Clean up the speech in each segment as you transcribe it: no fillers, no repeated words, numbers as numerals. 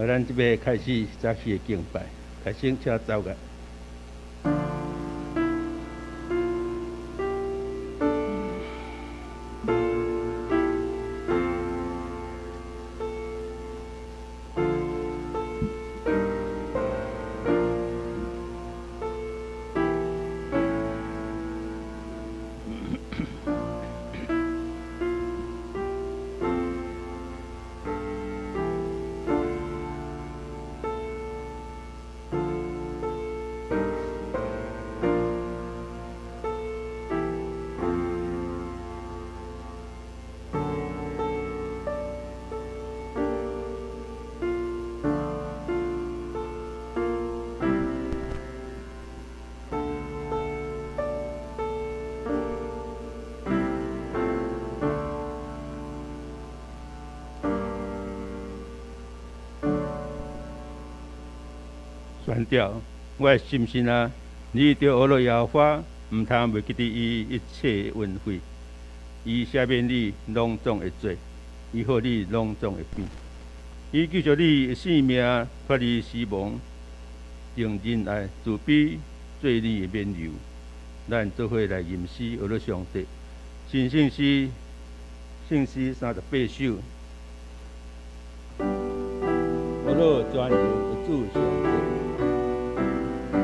咱這欲開始早起的敬拜，開始請走個。宣調，我的心神啊，你著學樂耶和華，毋通袂記得伊一切恩惠。伊赦免你攏總的罪，醫好你攏總的病。伊救贖你的性命脫離死亡，用仁愛慈悲做你的免由。咱做伙來吟詩，學樂上帝。新聖詩，聖詩38首。學樂全能的主上帝。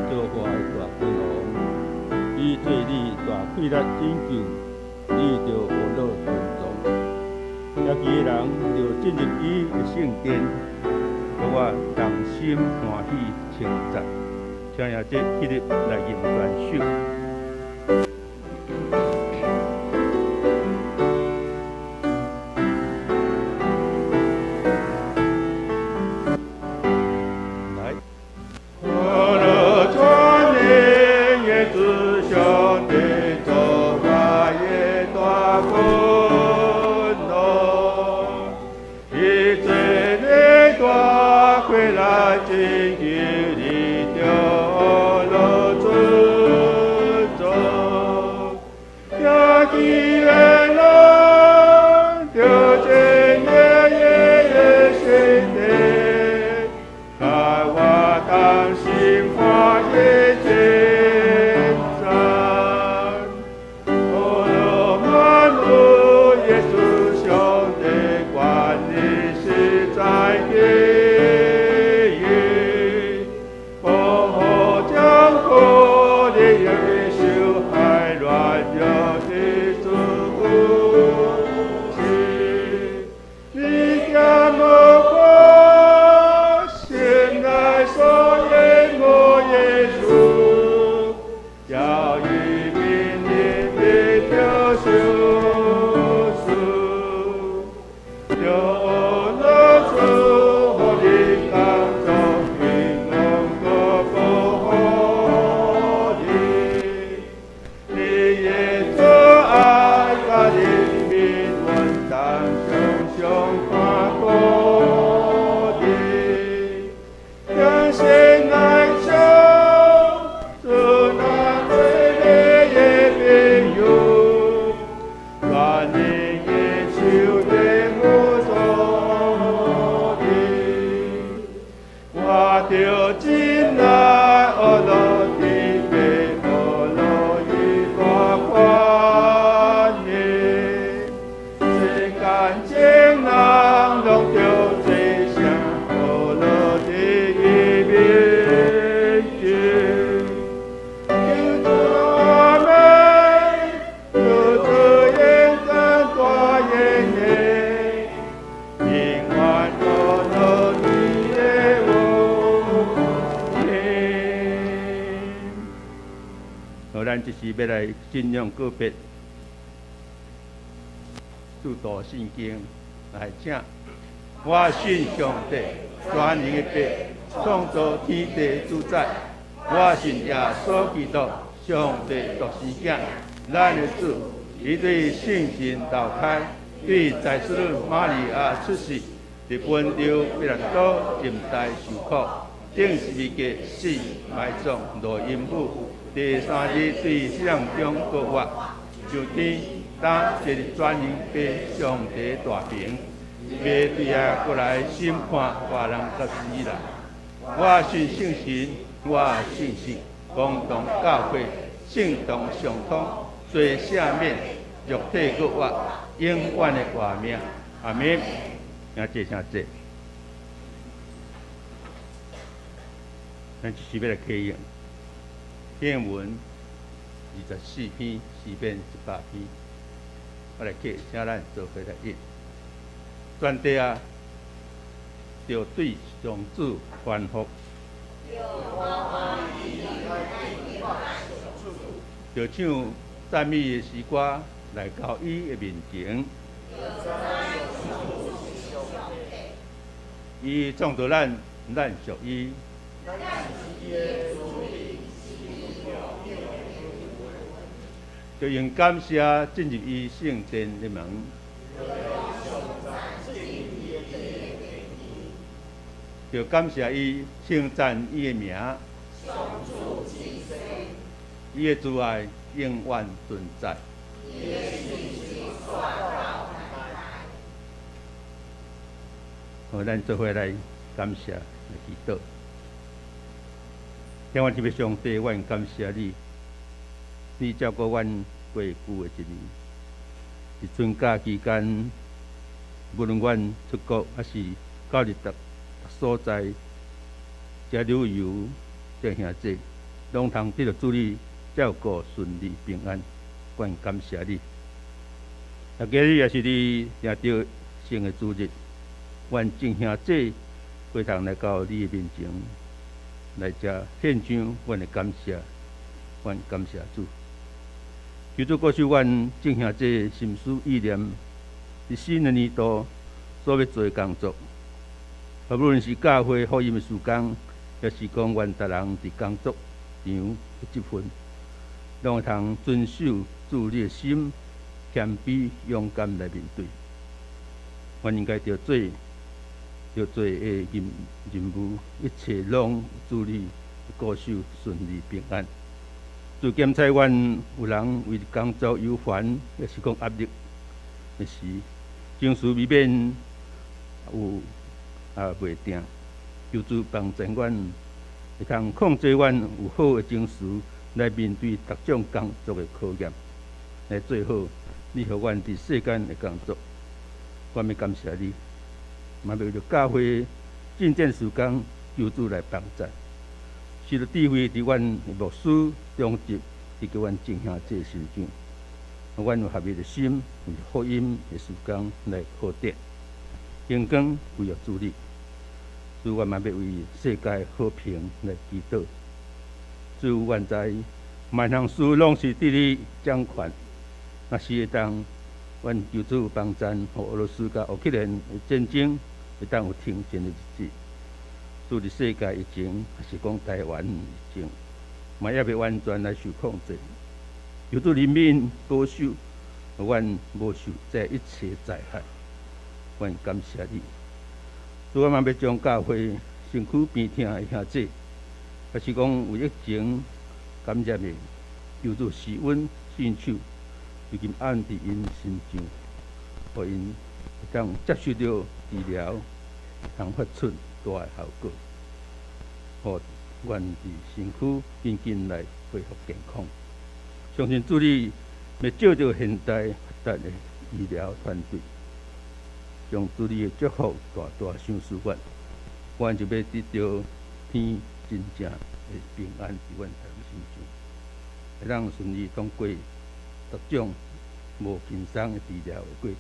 造化的大君王，伊做你大氣力拯救，你著學樂尊崇。遐幾个人著進入伊的聖殿，予我同心歡喜稱讚。請亞這起立來吟全首。這是欲來信仰告別，祝禱聖經來請。我信上帝，全能的父，創造天地主宰。我信耶穌基督，上帝獨生囝，咱的主，伊對聖神投胎，對在淑女瑪利亞出世，佇本丟彼拉多釘台受苦，釘十字架死埋葬落陰府。第三日對死人中復活，上天當坐佇全能父上帝大爿，袂對啊閣來審判活人佮死人。我信聖神，我信聖公同教會，聖徒相通，罪赦免，肉體閣活，永遠的活命。阿們。請坐，請坐。咱這時欲來啟用經文24篇，詩篇100篇，我來啟，請咱做伙來讀。全地啊，著對上主歡呼，著唱讚美的詩歌來到伊的面前。伊創造咱，咱屬伊。著用感謝進入伊聖殿的門。著感謝伊，稱讚伊的名。伊的慈愛永遠存在。好，咱做伙來感謝來祈禱。天父的上帝，阮感謝你，你照顧阮過舊的一年。佇春假期間，無論阮出國抑是到佇逐所在，遮旅遊、遮兄弟，攏通得著主你照顧順利平安，阮感謝你。啊，今日也是你定著聖的主日，阮眾兄弟伙同來到你的面前，來遮獻上阮的感謝，阮感謝主。求主保守阮眾兄弟心思意念，佇新的年度所欲做的工作，無論是教會福音的事工，抑是講阮逐人佇工作場的職分，攏會通遵守主你的心，謙卑勇敢來面對。阮應該著做著做的任務，一切攏主你保守順利平安。主檢查阮有人為工作憂煩，抑是講壓力的時，情緒未免有袂定。求主幫助阮，會通控制阮有好的情緒來面對逐種工作的考驗，來做好你予阮佇世間的工作。我欲感謝你，嘛欲為著教會進展事工，求主來幫助。賜予智慧佇阮的牧師、長執以及阮眾兄弟身上，予阮有合一的心，為福音的事工來擴展，榮光歸予主你。主，阮嘛欲為世界和平來祈禱。主，阮知萬項事攏是佇你掌權，若是會當，阮求主幫贊，予俄羅斯佮烏克蘭的戰爭會當有停戰的日子。主，佇世界疫情，抑是講台灣疫情，嘛猶未完全來受控制。求主憐憫保守，予阮無受這一切災害。阮感謝你。主，我嘛欲將教會身軀病痛的兄弟，抑是講有疫情感染的，求主施恩聖手，如今按佇𪜶身上，予𪜶會當接受著治療，通發出大的效果，予阮佇身軀緊緊來恢復健康。相信主你欲藉著現代發達的醫療團隊，將主你的祝福大大賞賜阮，阮就欲得著天真正的平安佇阮逐人身上，會當順利通過各種無輕鬆的治療的過程，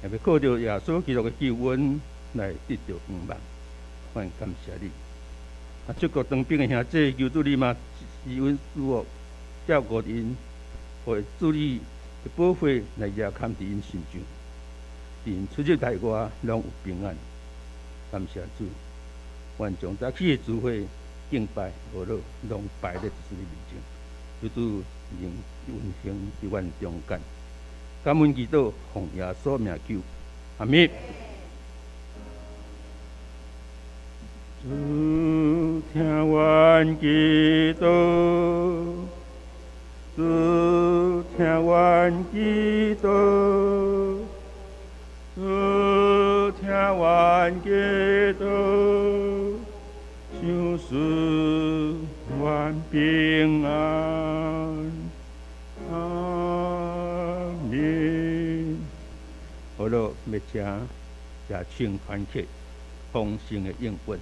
也欲靠著耶穌基督的救恩來得著希望。阮感謝你。啊，出國當兵的兄弟，求主你嘛施恩賜福，照顧𪜶，予主你的保護來遮崁佇𪜶身上，佇𪜶出入內外攏有平安。感謝主，阮將早起的聚會敬拜無落，攏擺佇主你面前，求主仍運行佇阮中間。感恩祈禱，奉耶穌名求，阿們。主聽阮祈禱，主聽阮祈禱，主。愿祈祷，相思愿平安。阿們。好了，欲請也唱團曲，豐盛的應允。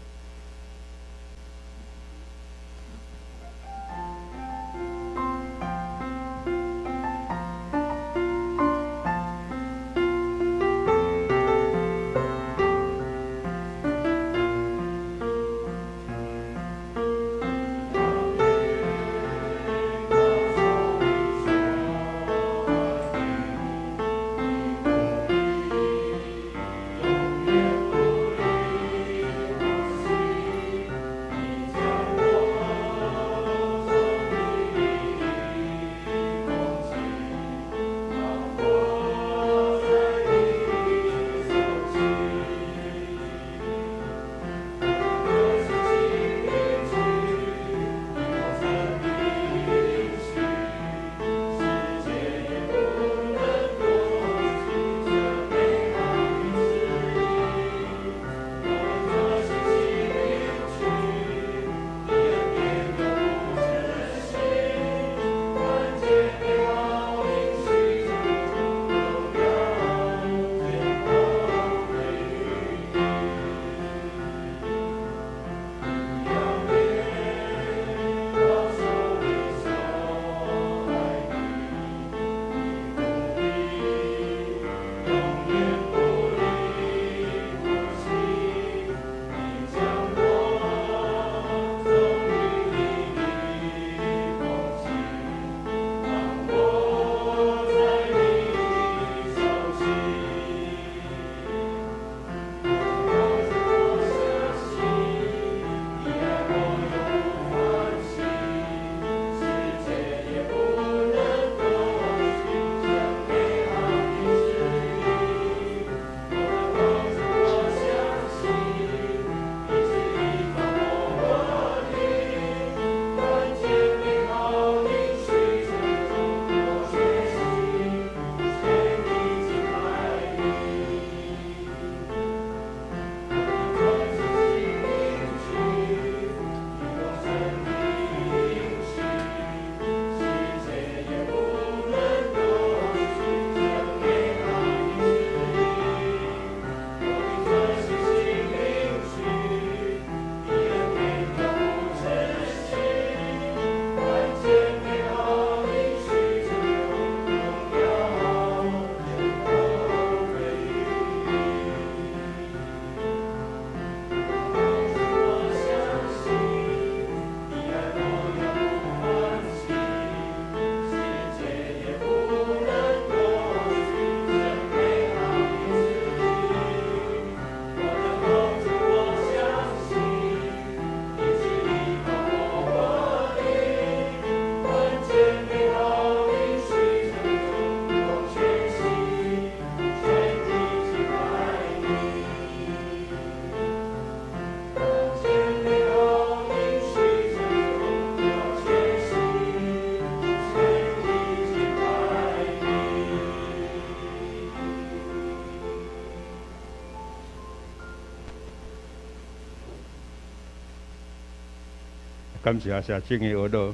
感谢谢圣的学乐，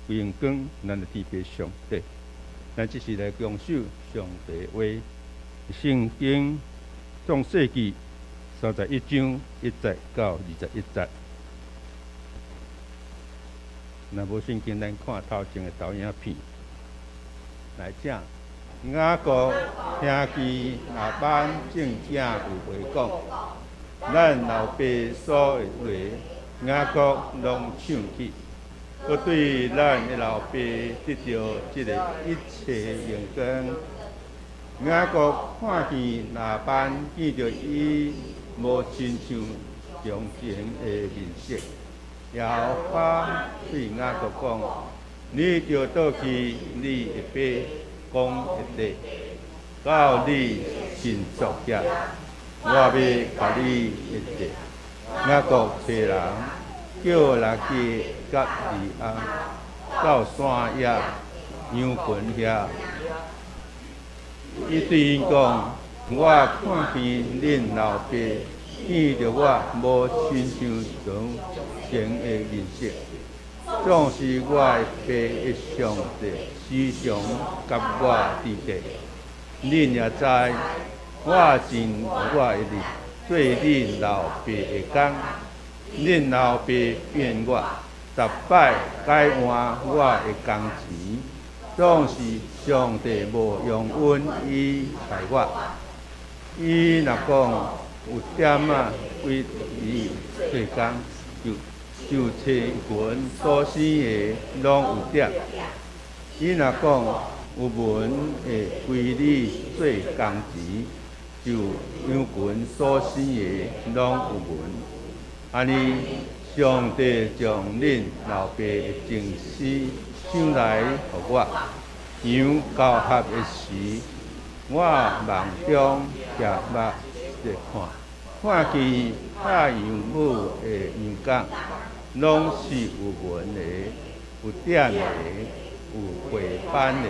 荣光咱的天父上帝。咱这是来恭守上帝话，圣经创世纪31章1节到21节。若无圣经，咱看头前的投影片。来，请雅各兄弟拉班正正有话讲，咱老爸所的话，雅各拢抢去，阁对咱的老爸得著这个一切荣光。雅各看见拉班，见著伊无亲像从前的面色。耶和华对雅各讲：你著倒去你的爸公的地，到你亲族遐，我欲共你的地。雅各差人叫拉结佮利亚到山野羊群遐，伊对𪜶讲：我看见恁老爸見著我無親像從前的面色。總是我的爸的上帝時常佮我佇底。恁也知，我盡我的力做恁老爸的工，恁老爸騙我十擺改換我的工錢，總是上帝無容允伊害我。伊若講有點仔歸你做工，就就青群所生的攏有點。伊若講有紋的歸你做工錢，就羊群所生的攏有紋。按呢，上帝將恁老爸的情思搶來予我。羊交合的時，我夢中舉目一看，看見拍羊母的羊角，攏是有紋的、有點的、有血斑的。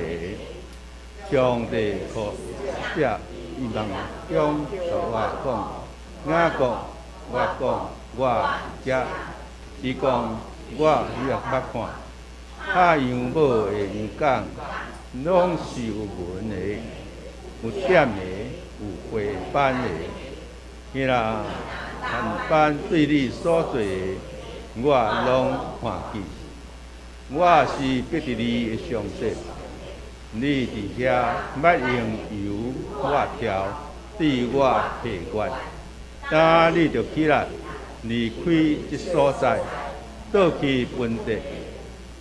上帝予這伊夢中共我講：雅各，我講我佇遮。伊講我你若捌看，拍羊母的羊角，攏是有紋的、有點的、有血斑的。彼啦，拉班對你所做的，我攏看見。我是伯特利的上帝，你佇遐捌用油抹柱對我誓願。今你著起來，離開這所在，倒去本地。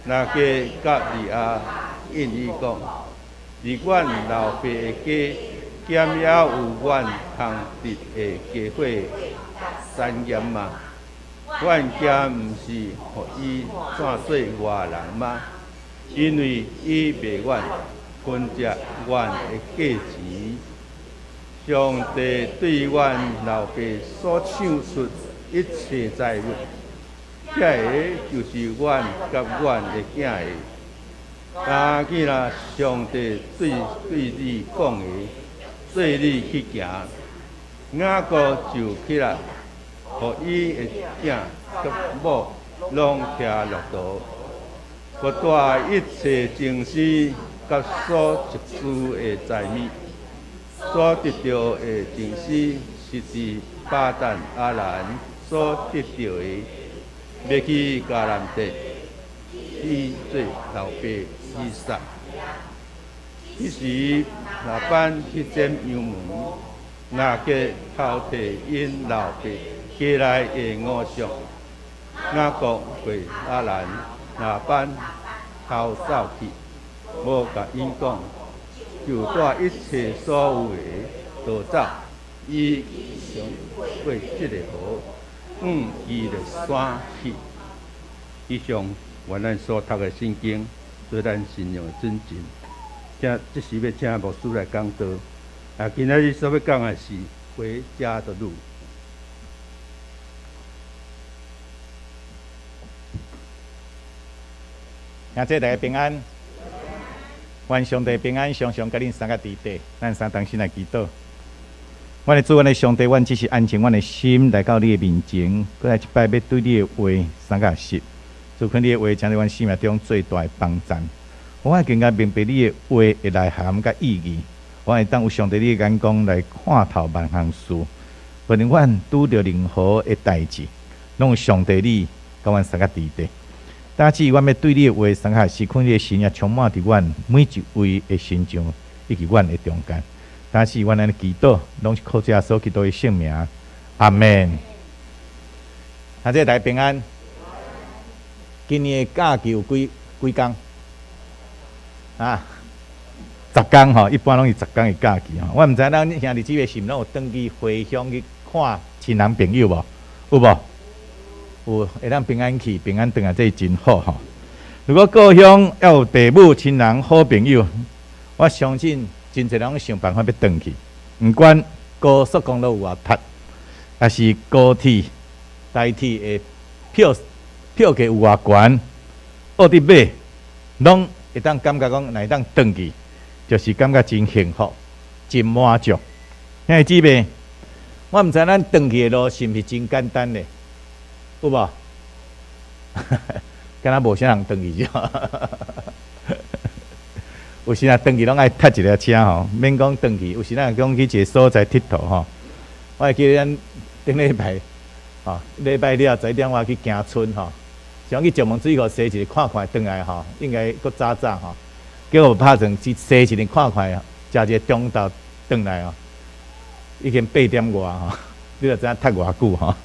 拉結佮利亞應伊講：佇阮老爸的家，敢猶有阮通得的家伙產業嗎？阮敢毋是予伊轉做外人嗎？因為伊賣阮分食阮的價錢。上帝對阮老爸所搶出一切財物，這个就是阮佮阮的囝的。今既若上帝對對你講的，對你去行，雅各就起來，予伊的囝佮某攏騎駱駝，閣帶一切情絲佮所積聚的財物，所得著的情絲是佇巴旦亞蘭所得著的，欲去迦南地去做老爸以撒。彼時拉班去剪羊毛，拉結偷提𪜶老爸家內的五畜。雅各過哈蘭，拉班偷走去，無共𪜶講，就帶一切所有的逃走。伊上過這个河，往基列山去。以上願咱所讀的聖經，對咱信仰的尊敬。請這時欲請牧師來講道。啊，今仔日所欲講的是回家的路。兄弟大家平安，願上帝平安，常常佮恁三个佇底。咱三同心來祈禱。阮的主，阮的上帝，阮只是安靜阮的心來到你的面前，閣來一擺欲對你的話三個學習。主，願你的話成做阮生命中最大的幫贊，予阮更加明白你的話的內涵佮意義。予阮會當有上帝你的眼光來看透萬項事，無論阮拄著任何的代誌，攏有上帝你佮阮相佮佇底。今次阮欲對你的話三個學習，願你的神也充滿佇阮每一位的身上，以及阮的中間。今次阮按呢祈禱，攏是靠主耶穌基督的聖名。阿門。兄弟大家平安。今年的假期有幾幾工？啊，十工吼，一般攏是十工的假期吼。我毋知咱兄弟姊妹是毋攏有轉去回鄉去看親人朋友無？有無？有，會當平安去，平安轉來，這是真好吼。如果故鄉猶有父母親人好朋友，我相信真濟人攏想辦法欲轉去。毋管高速公路有偌塞，抑是高鐵、台鐵的票票價有偌懸，臥佇買，攏會當感覺講，若會當轉去，就是感覺真幸福、真滿足。兄弟姊妹，我毋知咱轉去的路是毋是真簡單咧？有無？敢若無啥人轉去啫。有時若轉去攏愛踏一下車吼，免講轉去。有時咱講去一个所在𨑨迌吼，我會記得咱頂禮拜，吼，禮拜了11點我去行村吼，想去石門水庫踅一下看看，轉來吼，應該閣早早吼，結果拍算去踅一下看看，食一个中晝轉來哦，已經8點外吼，你就知影踏偌久吼。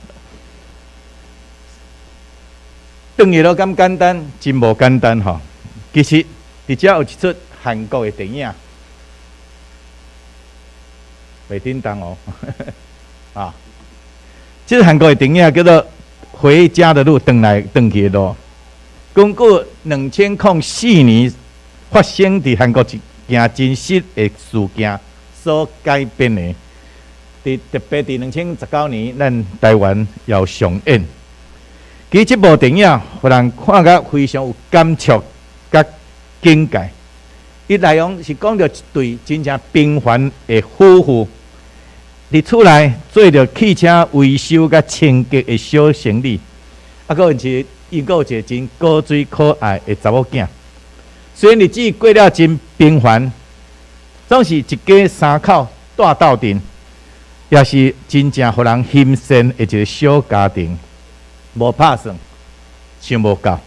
轉去路敢簡單？真無簡單吼。其實，佇遮有一齣韓國的電影，袂叮當哦，啊，這個韓國的電影叫做《回家的路》，轉來轉去的路。根據2004年發生佇韓國一件真實的事件所改編的，佇特別佇2019年，咱台灣也有上演。其實這部電影，予人看甲非常有感觸佮警戒。伊內容是講著一對真正平凡的夫婦，佇厝內做著汽車維修佮清潔的小生意，啊，閣有是伊閣有一个真古錐可愛的查某囝。雖然日子過了真平凡，總是一家三口蹛鬥陣，也是真正予人欣羨的一个小家庭。無拍算，想無夠，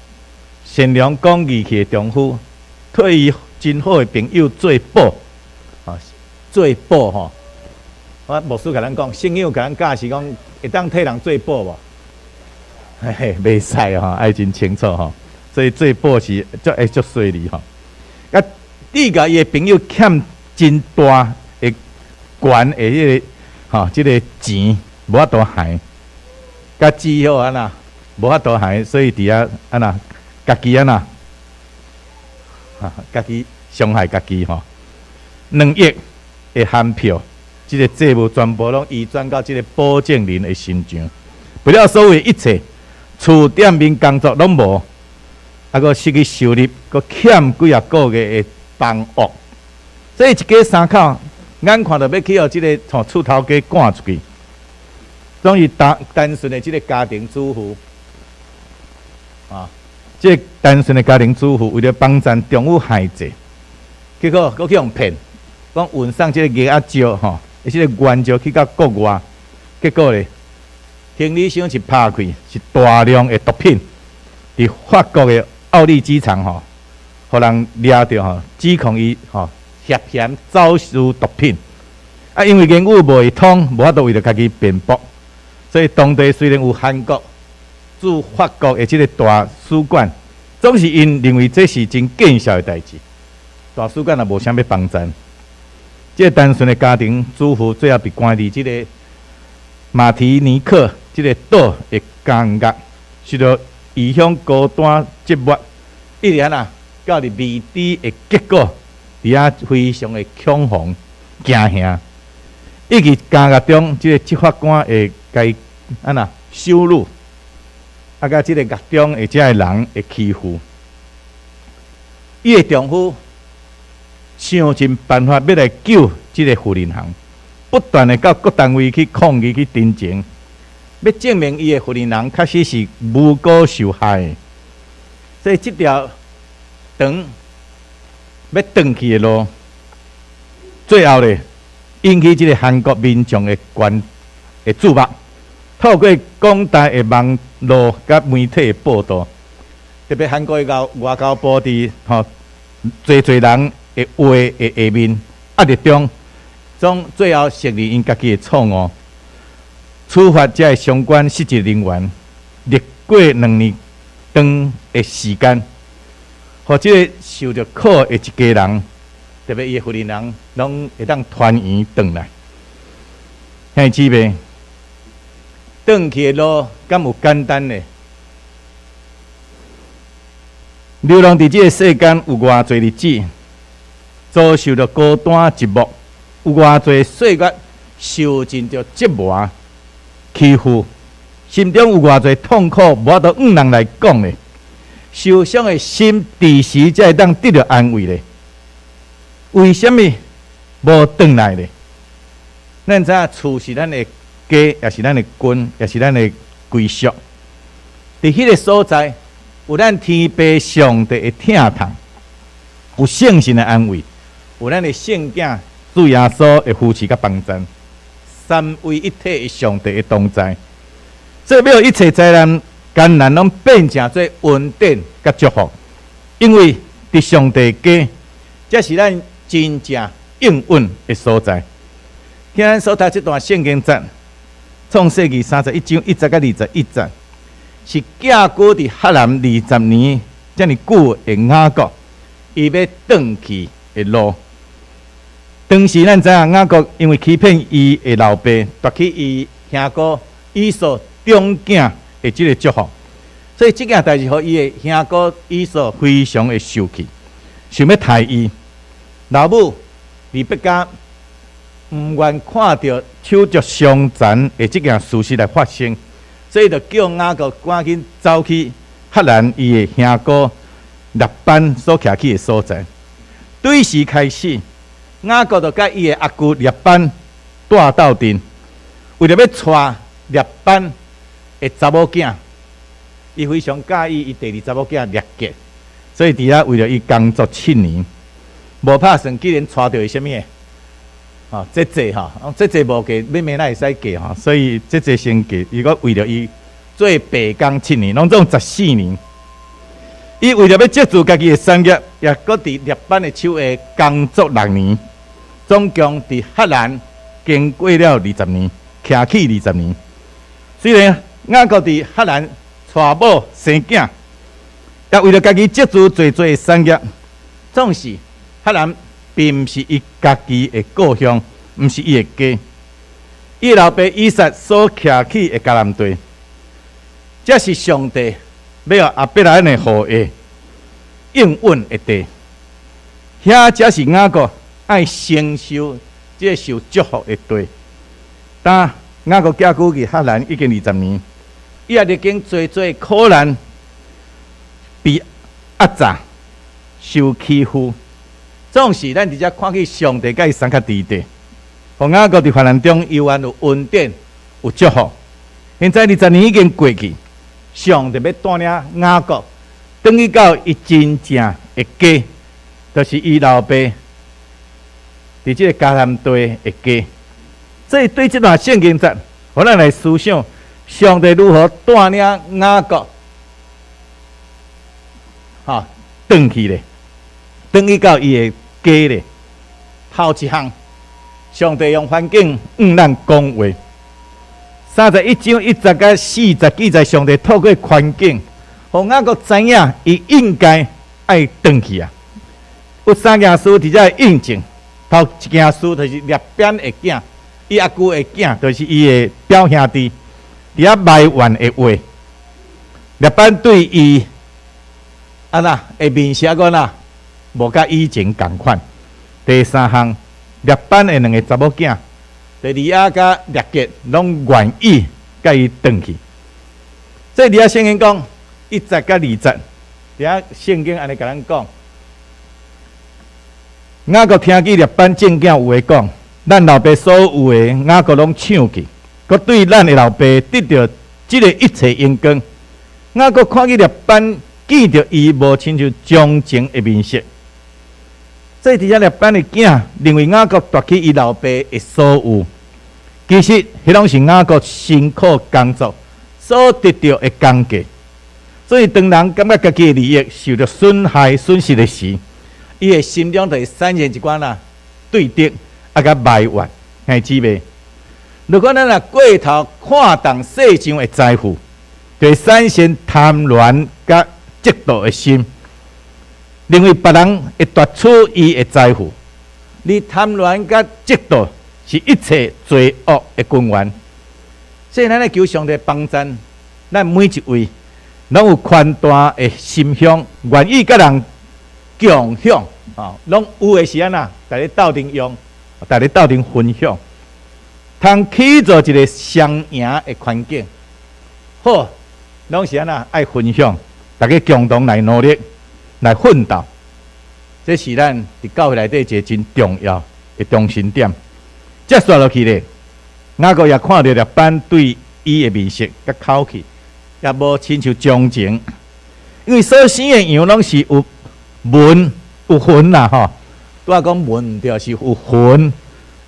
善良講義氣的丈夫，替伊真好的朋友做保，啊，做保吼。我牧師共咱講，聖經有共咱教示講，會當替人做保無？嘿嘿，袂使吼，愛真清楚吼。所以做保是足會足細膩吼。啊，伊共伊的朋友欠真大的懸的彼个吼，這个錢無法度還，共只好按怎？無法度還，所以佇遐按怎？家己按怎？家己傷害家己吼。2億的韓票，這个債務全部攏移轉到這个保證人的身上，不了所有一切，厝店面工作攏無，啊，閣失去收入，閣欠幾仔個月的房屋，所以一家三口眼看著欲去予這个從厝頭家趕出去，總是單單純的這个家庭主婦，啊，這个單純的家庭主婦為著幫贊丈夫還債，結果閣去予騙，講運送這個額仔石吼，這个原石去到國外，結果咧，行李箱一拍開，是大量的毒品，佇法國的奧利機場吼，予人掠著吼，指控伊吼涉嫌走私毒品。啊，因為言語袂通，無法度為著家己辯駁，所以當地雖然有韓國駐法國的這个大使館，總是𪜶認為這是真見笑的代誌，大使館也無啥欲幫贊。這个單純的家庭主婦最後被關佇這个馬提尼克這个島的監獄，受到異鄉孤單寂寞，一直按怎到佇未知的結果，佇遐非常的恐慌驚嚇，以及監獄中這个執法官會共伊按怎羞辱，啊，佮這个獄中的這个人會欺負，伊的丈夫想盡辦法欲來救這个婦人行，不斷的到各單位去抗議去陳情，欲證明伊的婦人行確實是無辜受害的。所以這條長欲轉去的路，最後咧引起這个韓國民眾的關的注目，透過廣大的網路佮媒體的報導，特別韓國的外交部佇吼濟濟人的話的下面壓力中，總最後承認𪜶家己的錯誤，處罰這个相關失職人員，歷過2年長的時間，予這个受著苦的一家人，特別伊的婦人人，攏會當團圓轉來。兄弟姊妹，轉去的路敢有簡單的？流浪佇這个世間有偌濟日子，遭受著孤單寂寞，有偌濟歲月受盡著折磨、欺負，心中有偌濟痛苦，無法度向人來講咧。受傷的心，佇時才會當得著安慰咧。為啥物無轉來咧？咱知影厝是咱的家，也是咱的根，也是咱的歸屬。佇彼个所在，有咱天父上帝的疼痛，有聖神的安慰，有咱的聖囝主耶穌的扶持佮幫贊，三位一體的上帝的同在，所以欲予一切災難艱難攏變成做恩典佮祝福，因為佇上帝家，這是咱真正應允的所在。今咱所讀這段聖經節，創世記31章1節到21節，是寄居佇哈蘭二十年遮爾久的雅各，伊欲轉去的路。當時咱知影雅各因為欺騙伊的老爸，奪去伊兄哥以掃長囝的這个祝福，所以這件代誌予伊的兄哥以掃非常的受氣，想欲刣伊。老母利百加毋願看著手足相殘的這件事實來發生，所以就叫雅各趕緊走去哈蘭伊的兄哥拉班所徛起的所在。對時開始，雅各就佮伊的阿舅拉班蹛鬥陣，為著欲娶拉班的查某囝，伊非常佮意伊第二查某囝利結，所以佇遐為著伊工作七年，無拍算，既然娶著伊啥物的，吼，姐姐吼，姐姐無嫁，妹妹哪會使嫁吼？所以姐姐先嫁，伊閣為著伊做白工七年，攏總14年。伊為著欲積聚家己的產業，也閣佇拉班的手下工作6年，總共佇哈蘭經過了二十年，徛起二十年。雖然雅各佇哈蘭娶某生囝，也為著家己積聚濟濟的產業，總是哈蘭並毋是伊家己的故鄉，毋是伊的家。伊老爸以撒所徛起的迦南地，這是上帝欲予亞伯拉罕的後裔應允的地。遐才是雅各愛承受這个受祝福的地。當雅各寄居佇哈蘭已經二十年，伊也歷經濟濟苦難，被壓榨、受欺負，總是咱佇遮看見上帝佮伊相佮佇底，予雅各佇患難中猶原有恩典、有祝福。現在二十年已經過去，上帝欲帶領雅各轉去到伊真正的家，就是伊老爸佇這个迦南地的家。所以對這段聖經節，予咱來思想上帝如何帶領雅各，哈，轉去咧，轉去到伊的家咧。頭一項，上帝用環境向咱講話。31章1節到4節記載，上帝透過環境，予雅各知影伊應該愛轉去啊。有三件事佇遮印證。頭一件事就是拉班的囝，伊阿舅的囝，就是伊的表兄弟，佇遐埋怨的話。拉班對伊按怎的面色閣哪無佮以前仝款。第三項，拉班的兩个查某囝，利亞佮拉結，攏願意佮伊轉去。所以佇遐聖經講1節佮2節，佇遐聖經按呢共咱講。雅各聽見拉班眾囝有話講，咱老爸所有的雅各攏搶去，閣對咱的老爸得著這个一切榮光。雅各看見拉班見著伊無親像從前的面色。所以佇遮拉班的囝認為雅各奪去伊老爸的所有，其實彼攏是雅各辛苦工作所得著的工價。所以當人感覺家己的利益受著損害、損失的時，伊的心中就會產生一寡啦對敵啊，佮埋怨，兄弟姊妹。如果咱若過頭看重世上的財富，就會產生貪戀佮嫉妒的心，認為別人會奪取伊的財富。你貪戀佮嫉妒是一切罪惡的根源。所以咱愛求上帝幫贊，咱每一位攏有寬大的心胸，願意佮人共享，啊，攏有的是按怎，大家鬥陣用，大家鬥陣分享，通起造一个雙贏的環境。好，攏是按怎愛分享，大家共同來努力，來奮鬥。這是咱佇教會內底一个真重要的中心點。接續落去咧，雅各也看著拉班對伊的面色佮口氣，也無親像從前，因為所生的羊攏是有紋有痕啦吼。拄仔講紋毋對，是有痕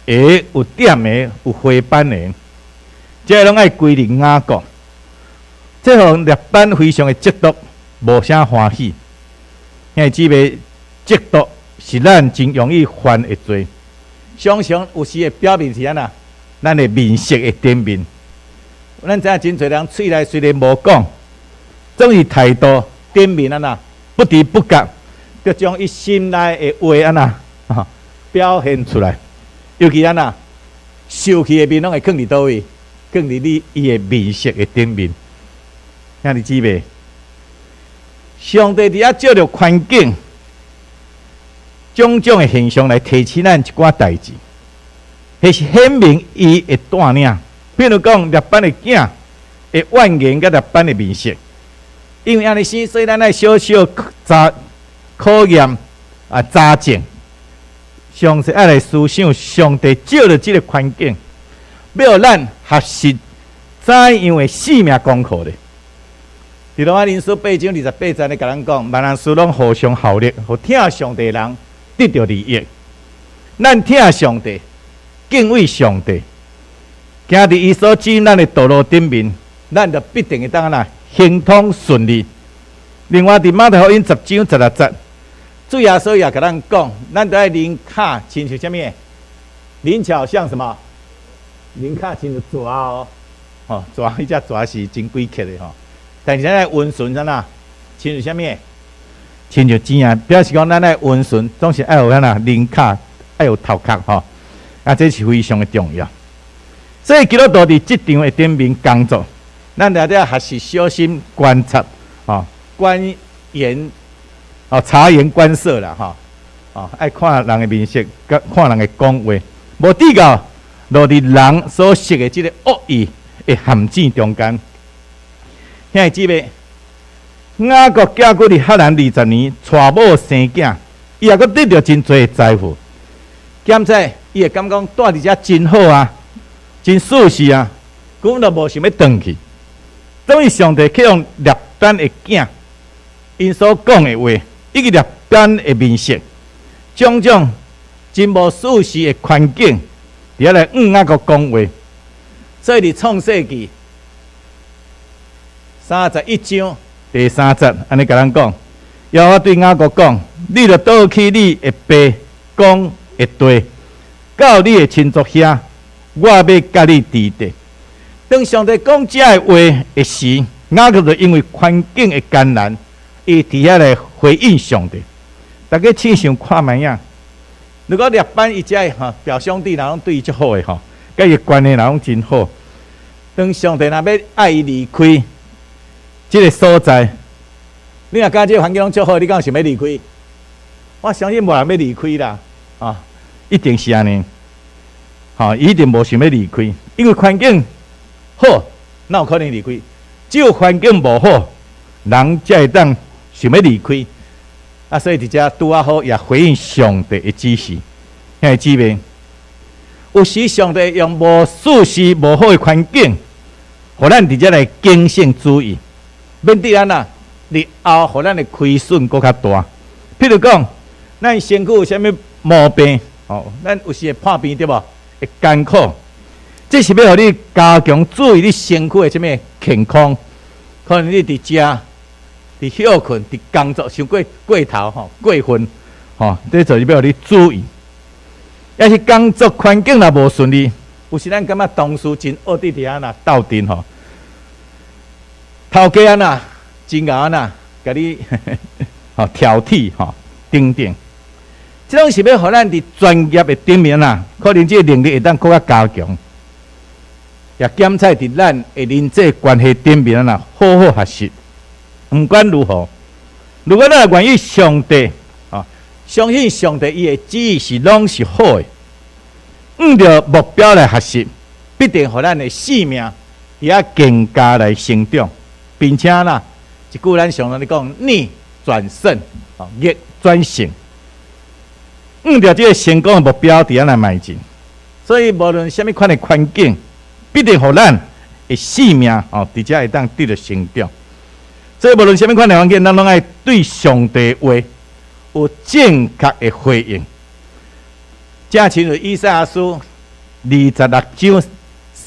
的、有點的、有花斑的，這攏愛歸予雅各。這予拉班非常的嫉妒，無啥歡喜。兄弟姊妹，嫉妒是咱真容易犯的罪。常常有時會表面是按怎？咱的面色的頂面。咱知影真濟人喙內雖然無講，總是態度頂面按怎？不知不覺就將伊心內的話按怎表現出來。尤其按怎？受氣的面攏會囥佇佗位？囥佇你伊的面色的頂面。兄弟姊妹，上帝佇遐借著環境，種種的現象來提醒咱一寡代誌，彼是顯明伊的帶領。比如講，拉班的囝會怨言佮拉班的面色，因為按呢生，所以咱愛小小查考驗啊查證，詳細愛來思想上帝借著這个環境，欲咱學習怎樣的性命功課咧。佇羅馬人書八章二十八節咧，共咱講，萬事攏互相效力，予疼上帝的人得著利益。咱疼上帝，敬畏上帝，行佇伊所指引咱的道路頂面，咱就必定會當按怎亨通順利。另外，佇馬太福音10章16節，主耶穌也共咱講，咱著愛靈巧親像啥物？靈巧像什麼？靈巧親像蛇哦，吼，蛇彼隻蛇是真詭譎的吼。但是咱愛溫順按怎？親像啥物？親像錢仔，表示講咱愛溫順，總是愛有按怎靈巧，愛有頭殼吼。啊，這是非常的重要。所以基督徒佇職場的頂面工作，咱著愛學習小心觀察，吼，觀言，哦，察言觀色啦，吼，哦，愛看人的面色，佮看人的講話，無至到落佇人所設的這个惡意的陷阱中間。兄弟姊妹，雅各寄居佇哈蘭20年，娶某生囝，伊也閣得著真濟財富。檢查伊會感覺講蹛佇遮真好啊，真舒適啊，根本就無想欲轉去。終於上帝去予拉班的囝，𪜶所講的話，以及拉班的面色，種種真無舒適的環境，佇遐來向雅各講話。所以佇創世記31章第三節，按呢共咱講，耶和華對雅各講：你著倒去你的爸公的地，到你的親族遐，我欲佮你佇咧。當上帝講這个話的時，雅各就因為環境的艱難，伊佇遐來回應上帝。大家試想看覓仔？如果拉班伊遮的吼表兄弟若攏對伊足好的吼，佮伊關係若攏真好。當上帝若欲愛伊離開這个所在，你若感覺這个環境攏足好，你敢有想欲離開？我相信無人欲離開啦，啊，一定是按呢，吼，伊一定無想欲離開，因為環境好，哪有可能離開？只有環境無好，人才會當想欲離開。啊，所以佇遮拄仔好也回應上帝的指示，兄弟姊妹，有時上帝用無舒適、無好的環境，予咱佇遮來警醒注意，免得按怎日後予咱的虧損閣較大。譬如講，咱身軀有啥物毛病，哦，咱有時會破病對無？會艱苦，這是欲予你加強注意你身軀的啥物健康。可能你佇食、佇歇睏、佇工作，傷過過頭吼、過分吼，這就是欲予你注意。抑是工作環境若無順利，有時咱感覺同事真惡佇遐若鬥陣吼，頭家按怎真𠢕按怎，共你吼挑剔吼等等，這攏是欲予咱佇專業的頂面啊，可能這个能力會當閣較加強，也檢測佇咱的人際關係頂面啊，好好學習。毋管如何，如果咱願意上帝啊，相信上帝伊的旨意是攏是好的，按著目標來學習，必定予咱的性命佇遐更加來成長，並且啦，一句咱常常咧講，逆轉勝，逆轉勝，按著這个成功的目標佇遐來邁進。所以無論啥物款的環境，必定予咱的性命吼，佇遮會當得著成長。所以無論啥物款的環境，咱攏愛對上帝話有正確的回應。正親像以賽亞書26章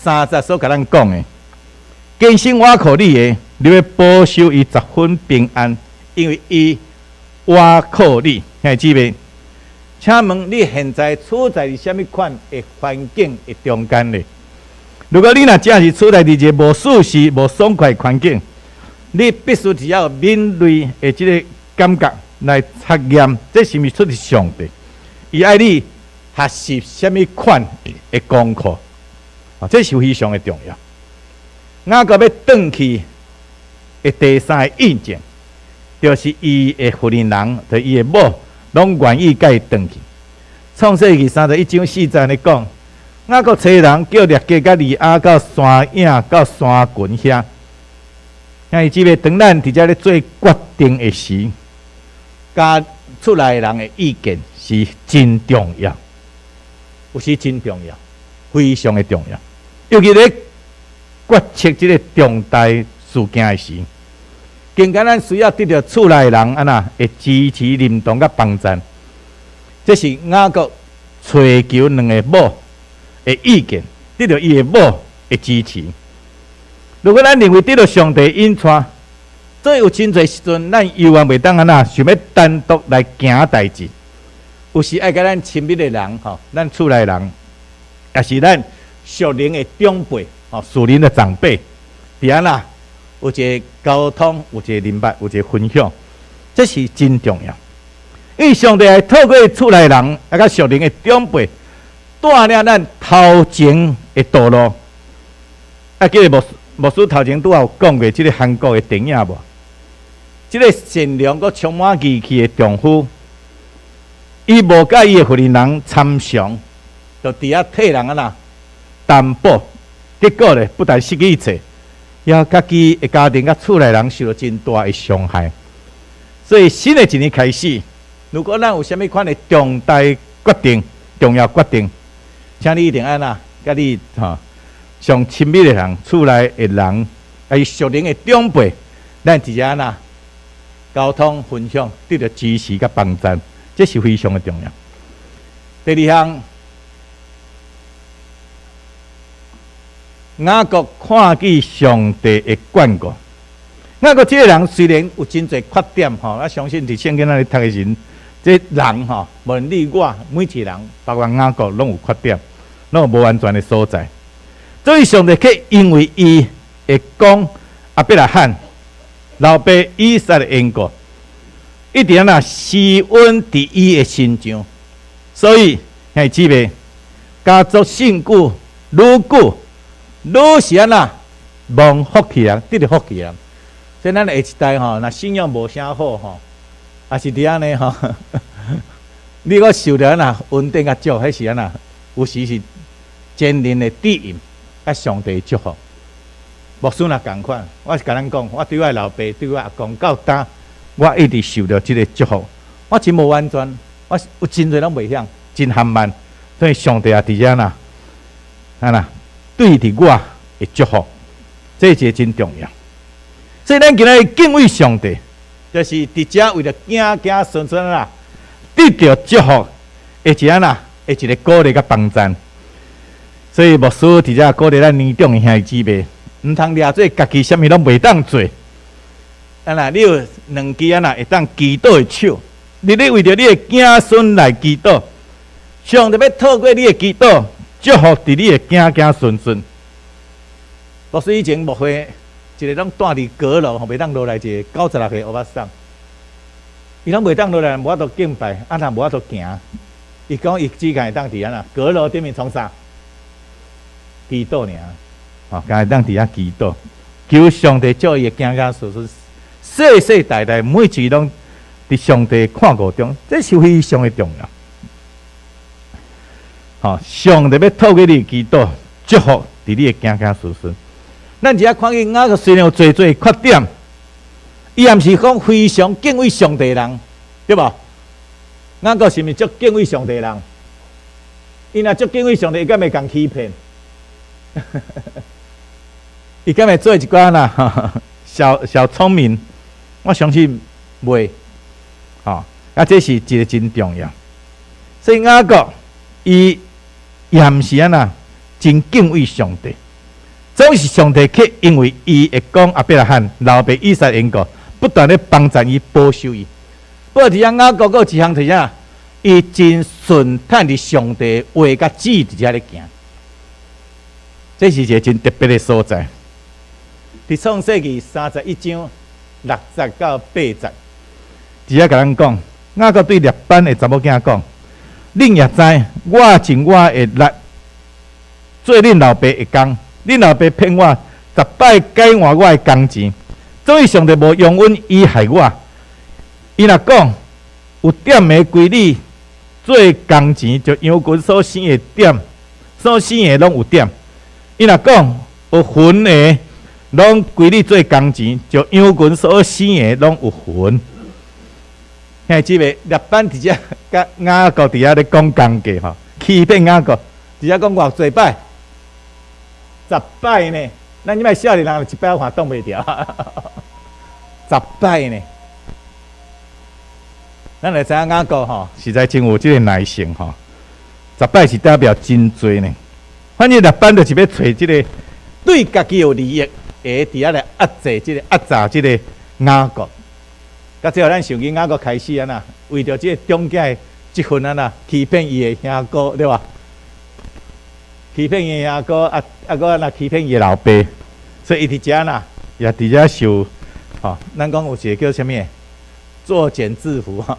3節所共咱講的，堅心倚靠你的，你欲保守伊十分平安，因為伊倚靠你。兄弟姊妹，請問你現在處在佇啥物款的環境的中間呢？如果你若真是處在佇一個無舒適、無爽快的環境，你必須只要敏銳的這个感覺來查驗，這是毋是出自上帝？伊愛你學習啥物款的功課？啊，這是非常的重要。雅各欲轉去的第三個印證，就是伊的婦人人，就伊的某，攏願意共伊轉去。創世記31章4節按呢講，雅各差人叫列家佮利亞到山影到山群遐。兄弟姊妹，當咱佇遮咧做決定的時，家厝內人的意見是真重要，有時真重要，非常的重要。尤其咧決策這个重大事件的時，更加咱需要得著厝內人按怎的支持、認同佮幫贊。這是雅各揣求兩个某的意見，得著伊的某的支持。如果咱認為得著上帝引帶，所以有真濟時陣，咱猶原袂當按怎想欲單獨來行代誌。有時愛佮咱親密的人，吼，咱厝內人，抑是咱屬靈的長輩，吼，屬靈的長輩，佇按怎有一个溝通，有一个明白，有一个分享，這是真重要。因為上帝會透過厝內人，啊，佮屬靈的長輩，帶領咱頭前的道路。啊，記得牧師頭前拄仔有講過這个韓國的電影無？這个善良閣充滿義氣的丈夫，伊無佮伊的婦人人參詳，就佇遐替人按怎擔保，結果咧不但失去一切，也家己的家庭佮厝內人受著真大的傷害。所以新的一年開始，如果咱有啥物款的重大決定、重要決定，請你一定按怎佮你吼上親密的人、厝內的人，還有屬靈的長輩，咱直接按怎溝通分享，得著支持佮幫贊，這是非常的重要。第二項，雅各看見上帝的眷顧。雅各這个人雖然有真濟缺點吼，我相信佇聖經咱咧讀的時，這人吼，無論你我每一個人，包括雅各，攏有缺點，攏有無完全的所在。所以上帝卻因為伊會講亞伯拉罕老爸以撒的緣故，一直按怎施恩佇伊的身上。所以兄弟姊妹，家族信久愈久，愈是按怎蒙福氣人，得著福氣人。所以咱下一代吼，若信仰無啥好吼，也是佇按呢吼，你閣受著按怎恩典較少，彼是按怎？有時是前人的指引，佮上帝祝福。牧師若仝款，我是共咱講，我對我老爸、對我阿公到今，我一直受著這个祝福。我真無完全，我有真濟攏袂曉，真含慢。所以上帝也佇遮啦，啊啦，對佇我的祝福，這一个真重要。所以咱今仔日敬畏上帝，就是佇遮為著子子孫孫啦，得著祝福，會一按怎，會一个鼓勵佮幫贊。所以牧師佇遮鼓勵咱年長的兄弟姊妹，毋通掠做家己啥物攏袂當做。啊若你有兩支按怎會當祈禱的手，你咧為著你的子孫來祈禱，上帝欲透過你的祈禱，祝福佇你的子子孫孫。牧師以前牧會一个攏蹛佇閣樓吼，袂當落來一个96歲歐巴桑，伊攏袂當落來，無法度敬拜，啊若無法度行。伊講伊只會當佇按怎閣樓頂面創啥？祈禱爾，吼，敢會當佇遐祈禱，求上帝祝伊的子子孫孫世世代代每一个攏佇上帝看顧中，這是非常的重要。吼，上帝欲透過你的祈禱，祝福佇你的子子孫孫。咱遮看見雅各雖然有濟濟缺點，伊也毋是講非常敬畏上帝的人，對無？雅各是毋是足敬畏上帝的人？伊若足敬畏上帝，伊敢會共欺騙？伊敢會做一寡啦，小小聰明，我相信袂，吼，啊，這是一个真重要。所以雅各伊也毋是按怎，真敬畏上帝，總是上帝去因為伊會講亞伯拉罕老爸以撒緣故，不斷咧幫助伊保守伊。不過佇遮雅各閣有一項就是啥？伊真順趁佇上帝話佮旨佇遮咧行，這是一个真特別的所在。佇創世記31章6節到8節，佇遮共咱講，雅各對臘班的查某囝講：恁也知，我盡我的力做恁老爸的工，恁老爸騙我十擺改換我的工錢，所以上帝無容允伊害我。伊若講有點的歸你做工錢，就羊群所生的點，所生的攏有點。伊若講有份的，攏歸你做工錢，就羊群所生的攏有份。兄弟姊妹，臘班佇遮佮雅各佇遐咧講工價吼，欺騙雅各，佇遮講偌濟擺，十擺呢？咱這擺少年人一擺看擋袂牢，十擺呢？咱來知影雅各吼，實在真有這个耐性吼。十擺是代表真濟呢。反正臘班就是欲揣這个對家己有利益，會佇遐來壓制這个壓榨這个雅各。到最後，咱想起雅各開始按怎，為著這个長子的這份按怎，欺騙伊的兄哥，對無？欺騙伊的兄哥，啊啊，閣按怎欺騙伊的老爸，所以伊佇遮啦，也佇遮受，吼，咱講有一个叫啥物？作繭自縛，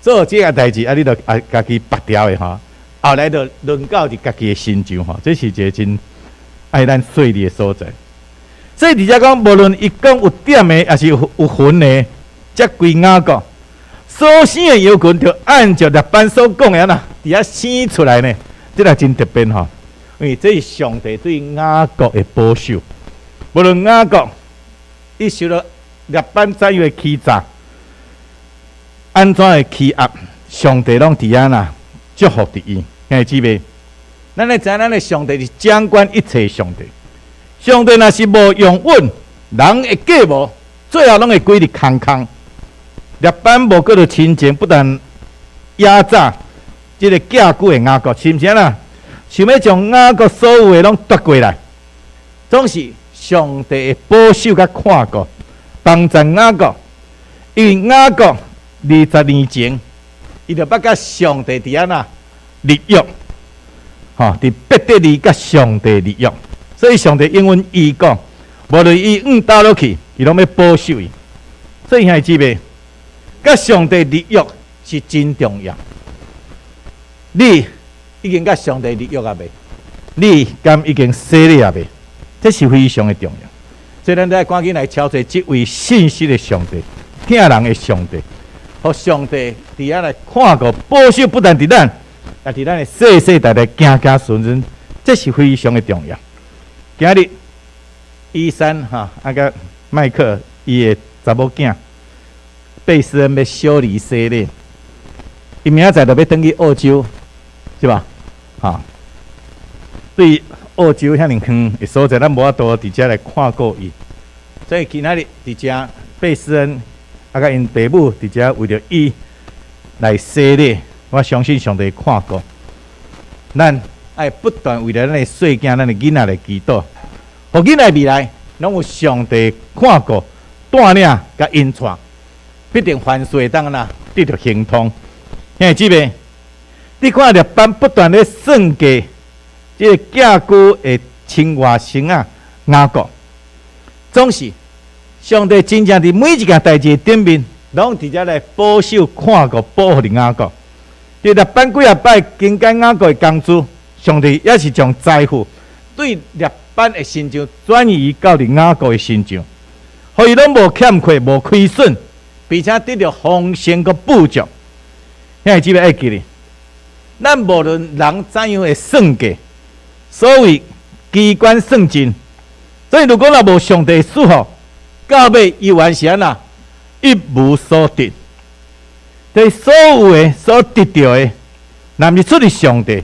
做這个代誌，啊，你著啊家己縛牢的吼。後來就輪到佇家己的身上吼，這是一个真愛咱細膩的所在。所以佇遮講，無論伊講有點的，抑是有份的，才歸雅各。所生的羊群，就按照臘班所講的按怎，佇遐生出來呢，這個真特別吼。因為這是上帝對雅各的保守。無論雅各伊受到臘班怎樣的欺詐，按怎的欺壓，上帝攏佇遐啦祝福佇伊。兄弟姊妹，咱來知影咱的上帝是掌管一切的上帝。上帝若是無容允，人的計謀，最後攏會歸佇空空。臘班無閣著親情，不但壓榨這个寄居的雅各，是毋是啦？想欲將雅各所有的攏奪過來，總是上帝的保守佮看顧，幫助雅各。因為雅各20年前，伊就捌佮上帝佇按怎立約，吼，佇伯特利佮上帝立約，所以上帝應允伊講，無論伊往佗落去，伊攏欲保守伊。所以兄弟姊妹，佮上帝立約是真重要。你已經佮上帝立約啊未？你敢已經洗禮啊未？這是非常的重要。所以咱愛趕緊來朝揣這位信實的上帝、疼人的上帝，予上帝佇遐來看顧保守，不但佇咱，也佇咱的世世代代行行順順，這是非常的重要。今日醫生哈，啊佮麥克伊的查某囝貝斯恩欲小兒洗禮，伊明仔載就欲轉去澳洲，是吧？哈，對澳洲遐爾遠的所在，咱無法度佇遮來看顧伊，所以今仔日佇遮貝斯恩啊佮𪜶爸母佇遮為著伊來洗禮，我相信上帝看顧。咱愛不斷為著咱的細囝、咱的囡仔來祈禱，予囡仔未來攏有上帝看顧、帶領佮引帶，必定凡事會當按怎得著亨通。兄弟姊妹，你看臘班不斷咧算計這个寄居的親外甥仔雅各，總是上帝真正佇每一件代誌頂面，攏佇遮來保守、看顧、保護著雅各。佇臘班幾若擺更改雅各的工資，上帝也是將財富對臘班的身上轉移到佇雅各的身上，予伊攏無欠缺、無虧損，並且得著豐盛佮富足。兄弟姊妹愛記得，咱無論人怎樣的算計，所謂機關算盡，所以如果若無上帝賜福，到尾猶原是按怎一無所得。這所有的所得著的，若毋是出自上帝，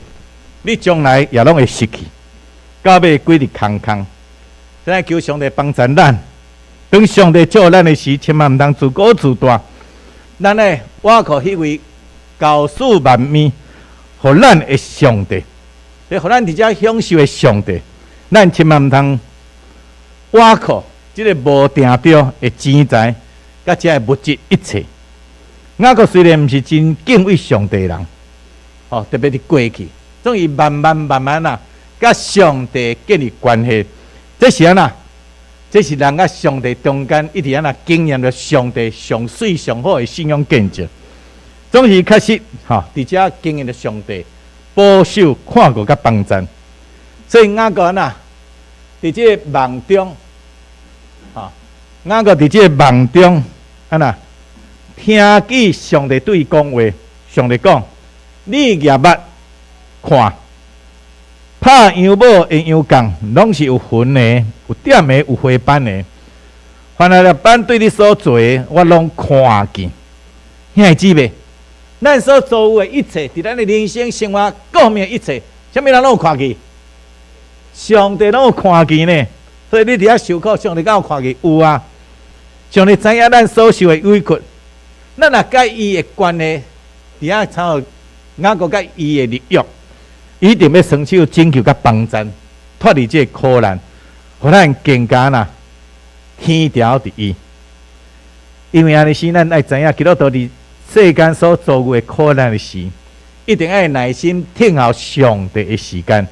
你將來也攏會失去。到尾規日空空。咱求上帝幫助咱，當上帝祝福咱的時，千萬毋通自高自大。咱愛倚靠彼位厚賜萬物，予咱的上帝，予咱佇遮享受的上帝，咱千萬毋通倚靠這个無定著的錢財，佮這个物質一切。雅各雖然毋是真敬畏上帝的人，哦，特別佇過去，總伊慢慢慢慢啊，佮上帝建立關係。這是按怎？這是人佮上帝中間一直按怎經驗著上帝上媠上好的信仰見證。總是確實，吼，佇遮經驗著上帝保守、看顧佮幫贊。所以雅各按怎？佇這個夢中，吼，雅各佇這個夢中，按怎？聽見上帝對伊講話，上帝講：你舉目看，拍羊母的羊仝，攏是有痕的、有點的、有花斑的。凡來拉班對你所做的，我攏看見。兄弟姊妹，咱所遭遇的一切，佇咱的人生生活各方面一切，啥物人攏有看見？上帝攏有看見呢。所以你佇遐受苦，上帝敢有看見？有啊。上帝知影咱所受的委屈。咱若佮伊的關係，佇遐參像雅各佮伊的立約，伊一定欲伸手拯救佮幫贊，脫離這个苦難，予咱更加呐天牢佇伊。因為按呢時，咱愛知影基督徒佇世間所遭遇的苦難的時，一定愛耐心等候上帝的時間。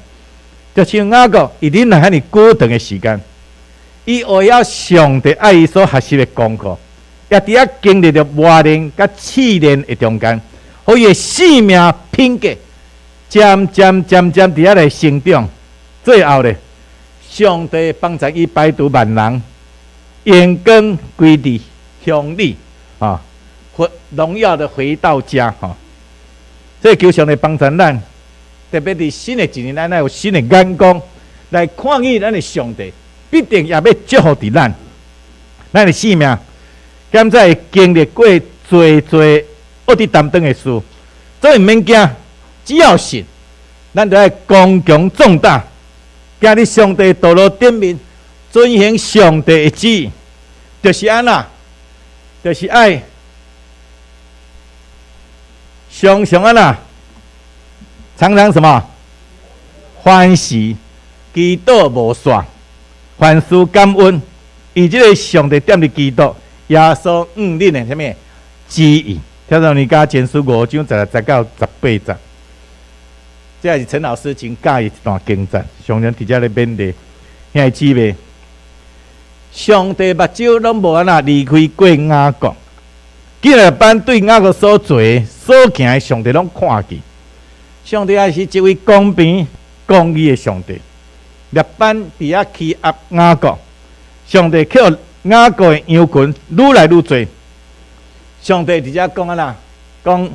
就像雅各，伊忍耐遐爾久長的時間，伊學曉上帝愛伊所學習的功課。也佇遐經歷著磨練佮試煉的中間，予伊的性命品格漸漸漸漸佇遐來成長。最後咧，上帝幫助伊排除萬難，榮光歸佇鄉里，啊，回榮耀的回到家，吼。所以求上帝幫助咱，特別佇新的一年，咱愛有新的眼光來看見咱的上帝，必定也欲祝福佇咱，咱的性命。敢才會經歷過濟濟惡佇擔當的事，所以毋免驚，只要信，咱就愛剛強壯膽，行佇上帝道路頂面，遵行上帝的旨意，就是按怎，就是愛常常按怎，常常什麼？凡事祈禱無煞，凡事感恩，以這个上帝踮佇基督耶穌向恁的啥物旨意？帖撒羅尼迦前書五章16節到18節，這是陳老師真佮意一段經節，常常佇遮咧勉勵兄弟姊妹。上帝目睭攏無按怎離開過雅各，既然班對雅各所做所行的，上帝攏看見。上帝也是一位公平公義的上帝。拉班佇遐欺壓雅各，上帝予雅各的羊群愈來愈濟，上帝佇遮講按怎？講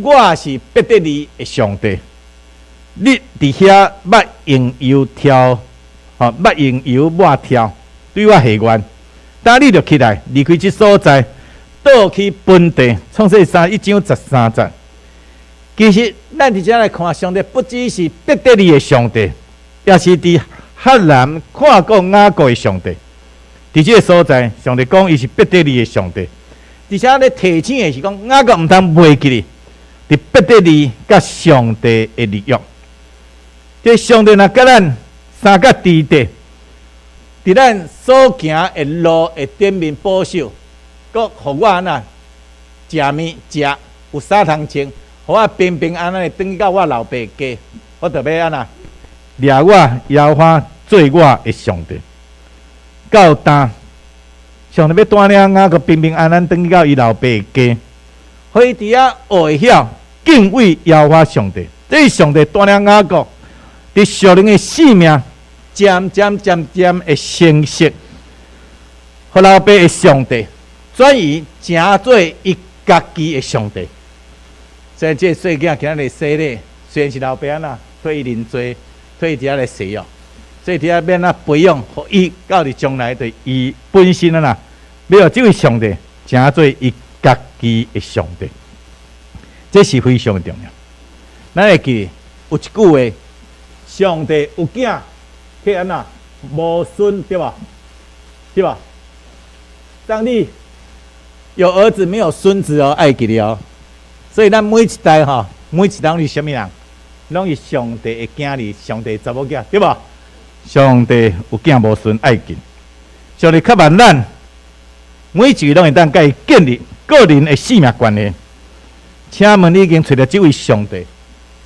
我是伯特利的上帝，你佇遐捌用油挑，吼，捌用油抹挑，對我許願，今你著起來離開這所在，倒去本地。創世31章13節。其實咱佇遮來看，上帝不只是伯特利的上帝，也是佇哈蘭看顧雅各的上帝。佇這个所在，上帝講伊是伯特利的上帝，而且咧提醒的是講雅各毋通袂記得佇伯特利佮上帝的立約。這上帝若佮咱相佮佇佇，佇咱所行的路的頂面保守，閣予我按怎食物食有衫通穿，予我平平安安的轉到我老爸家，我就欲按怎掠我耶和華做我的上帝。到今，上帝欲帶領雅各平平安安轉去到伊老爸家，予伊佇遐學會曉敬畏耶和華上帝。這是上帝帶領雅各佇屬靈的性命漸漸漸漸的成熟，予老爸的上帝轉移成做伊家己的上帝。所以這個細囝今仔日洗禮，雖然是老爸按怎替伊認罪，替伊佇遐來洗哦。所以佇遐欲按怎培養，予伊到佇將來對伊本身按怎，欲予這位上帝成做伊家己的上帝，這是非常重要。咱會記得有一句話：上帝有囝，去按怎無孫對無？對無？當你有兒子沒有孫子哦，愛記得哦。所以咱每一代吼，每一代攏是啥物人？攏是上帝的囝兒，上帝的查某囝，對無？上帝有囝無孫愛緊，上帝渴望咱每一個攏會當佮伊建立個人的性命關係。請問你已經揣著這位上帝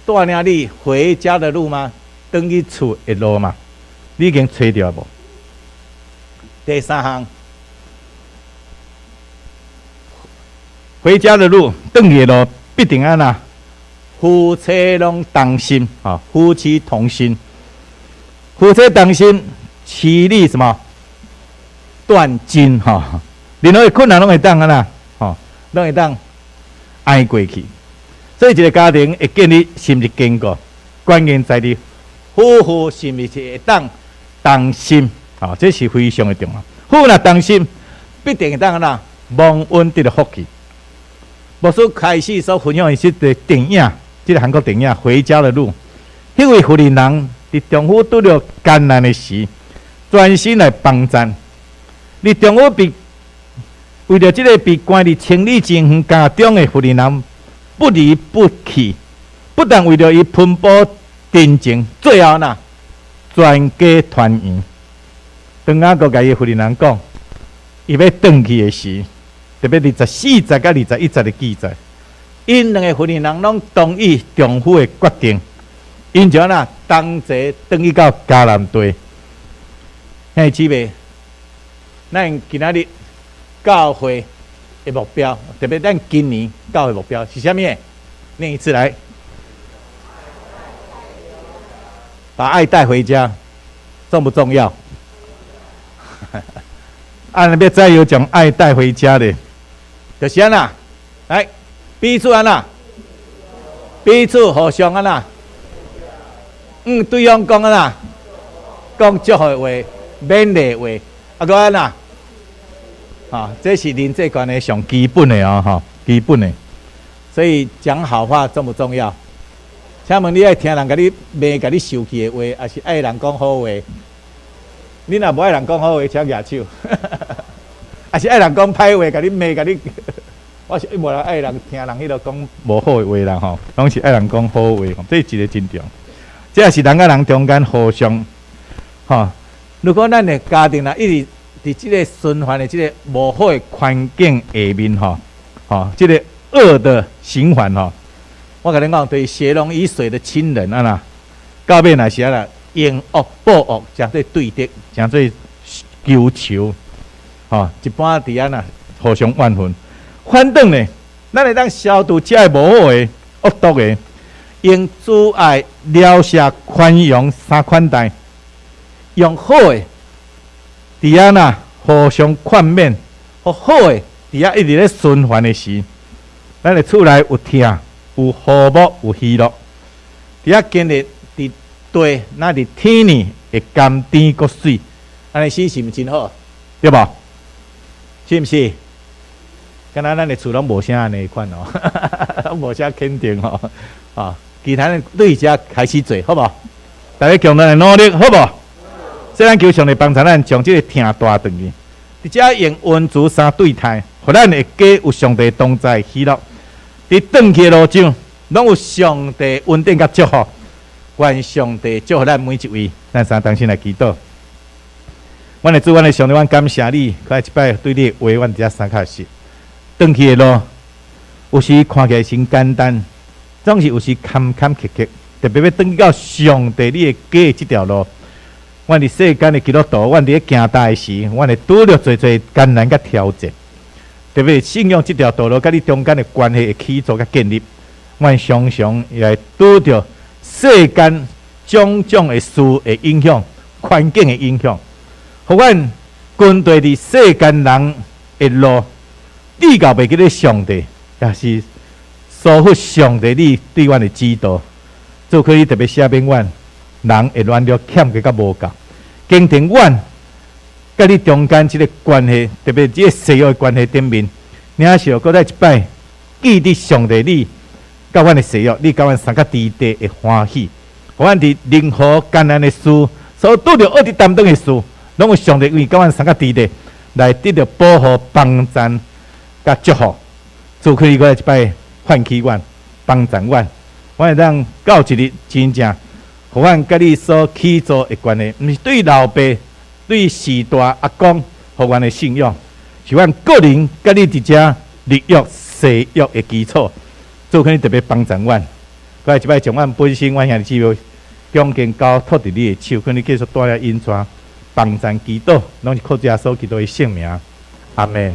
帶領你回家的路嗎？轉去厝的路嗎？你已經揣著無？第三項，回家的路，轉去的路，必定按怎？夫妻攏同心，啊，夫妻同心，夫妻同心，其利什麼？斷金，哈，任何的困難攏會當按怎？吼，攏會當挨過去。所以一個家庭會建立是毋是堅固？關鍵在於夫婦是毋是會當同心，啊，這是非常的重要。夫婦若同心，必定會當按怎？蒙恩得著福氣。牧師開始所分享的是這個電影，這個韓國電影《回家的路》。彼位婦人人佇丈夫拄著艱難的時，專心來幫贊。佇丈夫被為著這個被關佇千里情緣監中的婦人人不離不棄，不但為著伊奔波真情，最後呢，全家團圓。當雅各共伊婦人人講，伊欲轉去的時，特別24節佮21節的記載，𪜶兩个婦人人攏同意丈夫的決定，𪜶就按怎同齊轉去到迦南地。兄弟姊妹，咱今仔日教會的目標，特別咱今年教會目標是啥物？念一次來，把愛帶回家，重不重要？啊，欲怎樣將愛帶回家咧，就是按怎，來彼此按怎，彼此互相按怎，對方講按怎，講祝福的話、勉勵話，啊，閣按怎，啊，這是人際關係上基本的哦，吼，基本的。所以講好話重不重要？請問你愛聽人共你罵、共你受氣的話，抑是愛人講好話？你若無愛人講好話，請舉手。抑是愛人講歹話，共你罵、共你，我是無人愛人聽人彼落講無好的話啦吼，攏是愛人講好話，這是一個真重要。這也是人佮人中間互相吼。如果咱的家庭若一直佇這個循環的這個無好的環境下面吼，吼，這個惡的循環吼，我共你講，對血濃於水的親人啊啦，到尾若是按怎，用惡報惡，誠做對敵，誠做仇仇，吼，一般佇按怎互相怨恨。反轉呢，咱會當消除這个無好的惡毒的，用慈愛、饒恕、寬容三款待，用好的佇按怎互相勸勉，予好的佇遐一直咧循環的時，咱的厝內有疼、有和睦、有喜樂，佇遐建立佇地，若佇天呢會甘甜閣媠，按呢是毋是真好？對無？是毋是？敢若咱的厝攏無啥按呢款哦，攏無啥肯定哦，啊，其他的對遮開始做，好無？大家共同來努力，好無？所以咱求上帝幫助咱，將這個疼帶轉去，佇遮用恩慈三對待，予咱的家有上帝同在喜樂。佇轉去的路上，攏有上帝恩典佮祝福。願上帝祝福咱每一位，咱三同心來祈禱。阮的主，阮的上帝，阮感謝你，閣一擺對你的話，阮佇遮三較實。轉去的路，有時看起來真簡單，總是有時坎坎坷坷。特別欲轉去到上帝你的家這條路，阮佇世間的基督徒，阮佇咧行踏的時，阮會拄著濟濟艱難佮挑戰。特別信仰這條道路佮你中間的關係的起造佮建立，阮常常也會拄著世間種種的事的影響、環境的影響，予阮跟隨佇世間人的路，比較袂記得上帝，也是疏忽上帝你對阮的指導。主可以特別赦免阮，人會軟弱、欠缺佮無夠，堅定阮佮你中間這個關係，特別這個誓約的關係頂面，領受閣再一擺記得上帝你佮阮的誓約，你佮阮相佮佇地的歡喜，予阮佇任何艱難的事所拄著恶伫擔當的事，攏有上帝為佮阮相佮佇咧，來得著保護、幫贊、佮祝福。主可以閣來一擺喚起阮、幫贊阮，阮會當到一日真正，予阮佮你所起做的關係，毋是對老爸、對序大阿公予阮的信仰，是阮個人佮你佇遮立約誓約的基礎。主可以特別幫贊阮，閣來一擺將阮本身、阮兄弟姊妹恭敬交託佇你的手，願你繼續帶領引帶幫贊祈禱，攏是靠耶穌基督的聖名，阿們。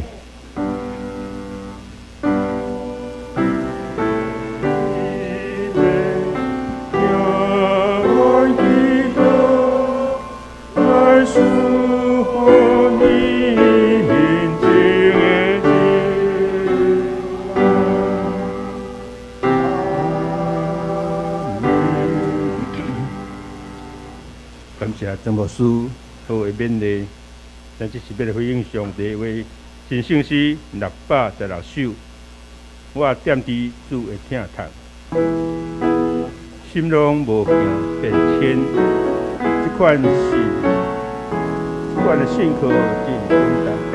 感謝曾牧師好的勉勵，咱這是欲來回應上帝話，真聖詩616首。我踮佇主的疼痛，心攏無驚變遷，這款信，這款的信靠真穩當，而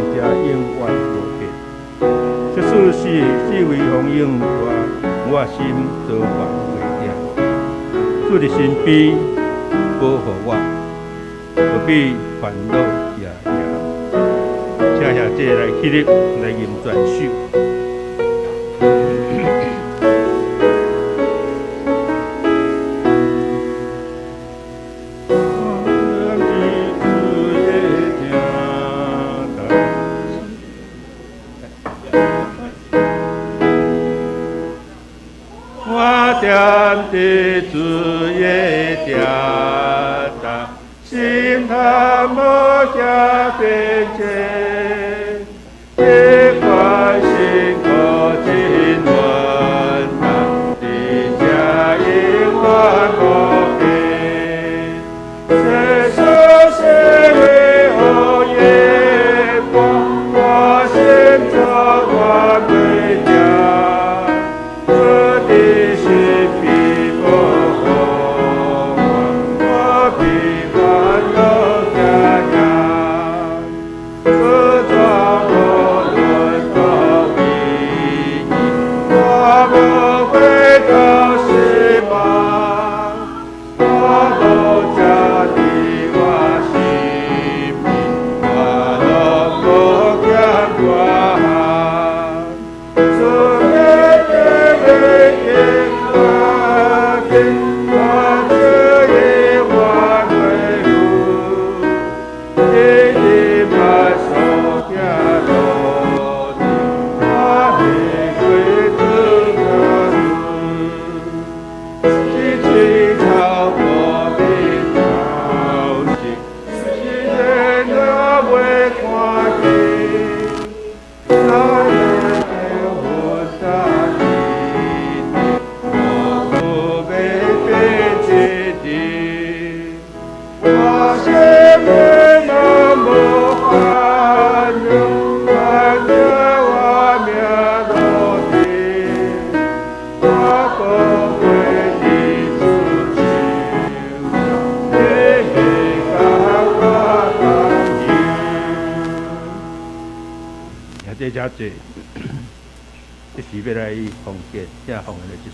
且永遠無變。即使是四圍風湧大，我心早晚袂驚。主佇身邊保護我，不必煩惱驚惶。請兄弟來起立，來吟全首。我踮佇主的疼痛，心頭無驚變遷，這款信靠真穩當，佇這永遠無變。世事世為黑夜光，我心早晚袂驚。主佇身邊保護我，不必煩惱驚惶。主帶無論到邊去，我無會到失望。我無遮佇我身邊，我攏無驚掛。主的的的我這永遠袂負，你的目所行路程，我會歸主家主。一水草無比頭前，雖然我袂看見，那日的雲大地，我不欲變一日。我心裡攏無煩惱，反正我命落定，我寶貴的主手，你會共我同行。兄弟遮濟，這是欲來奉獻，這奉獻的這事。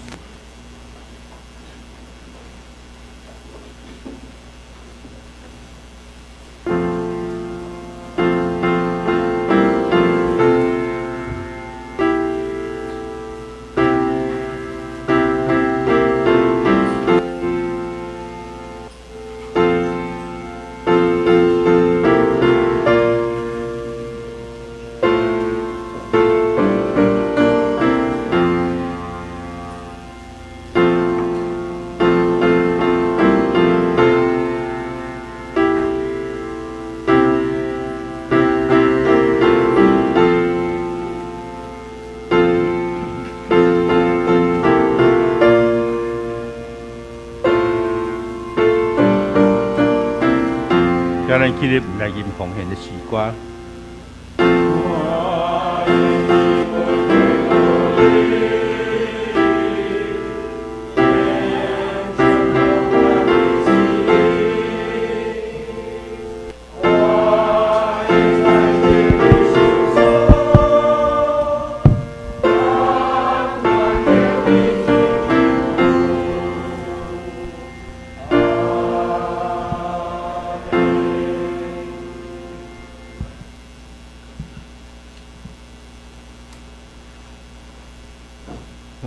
請咱起立來吟奉獻的詩歌。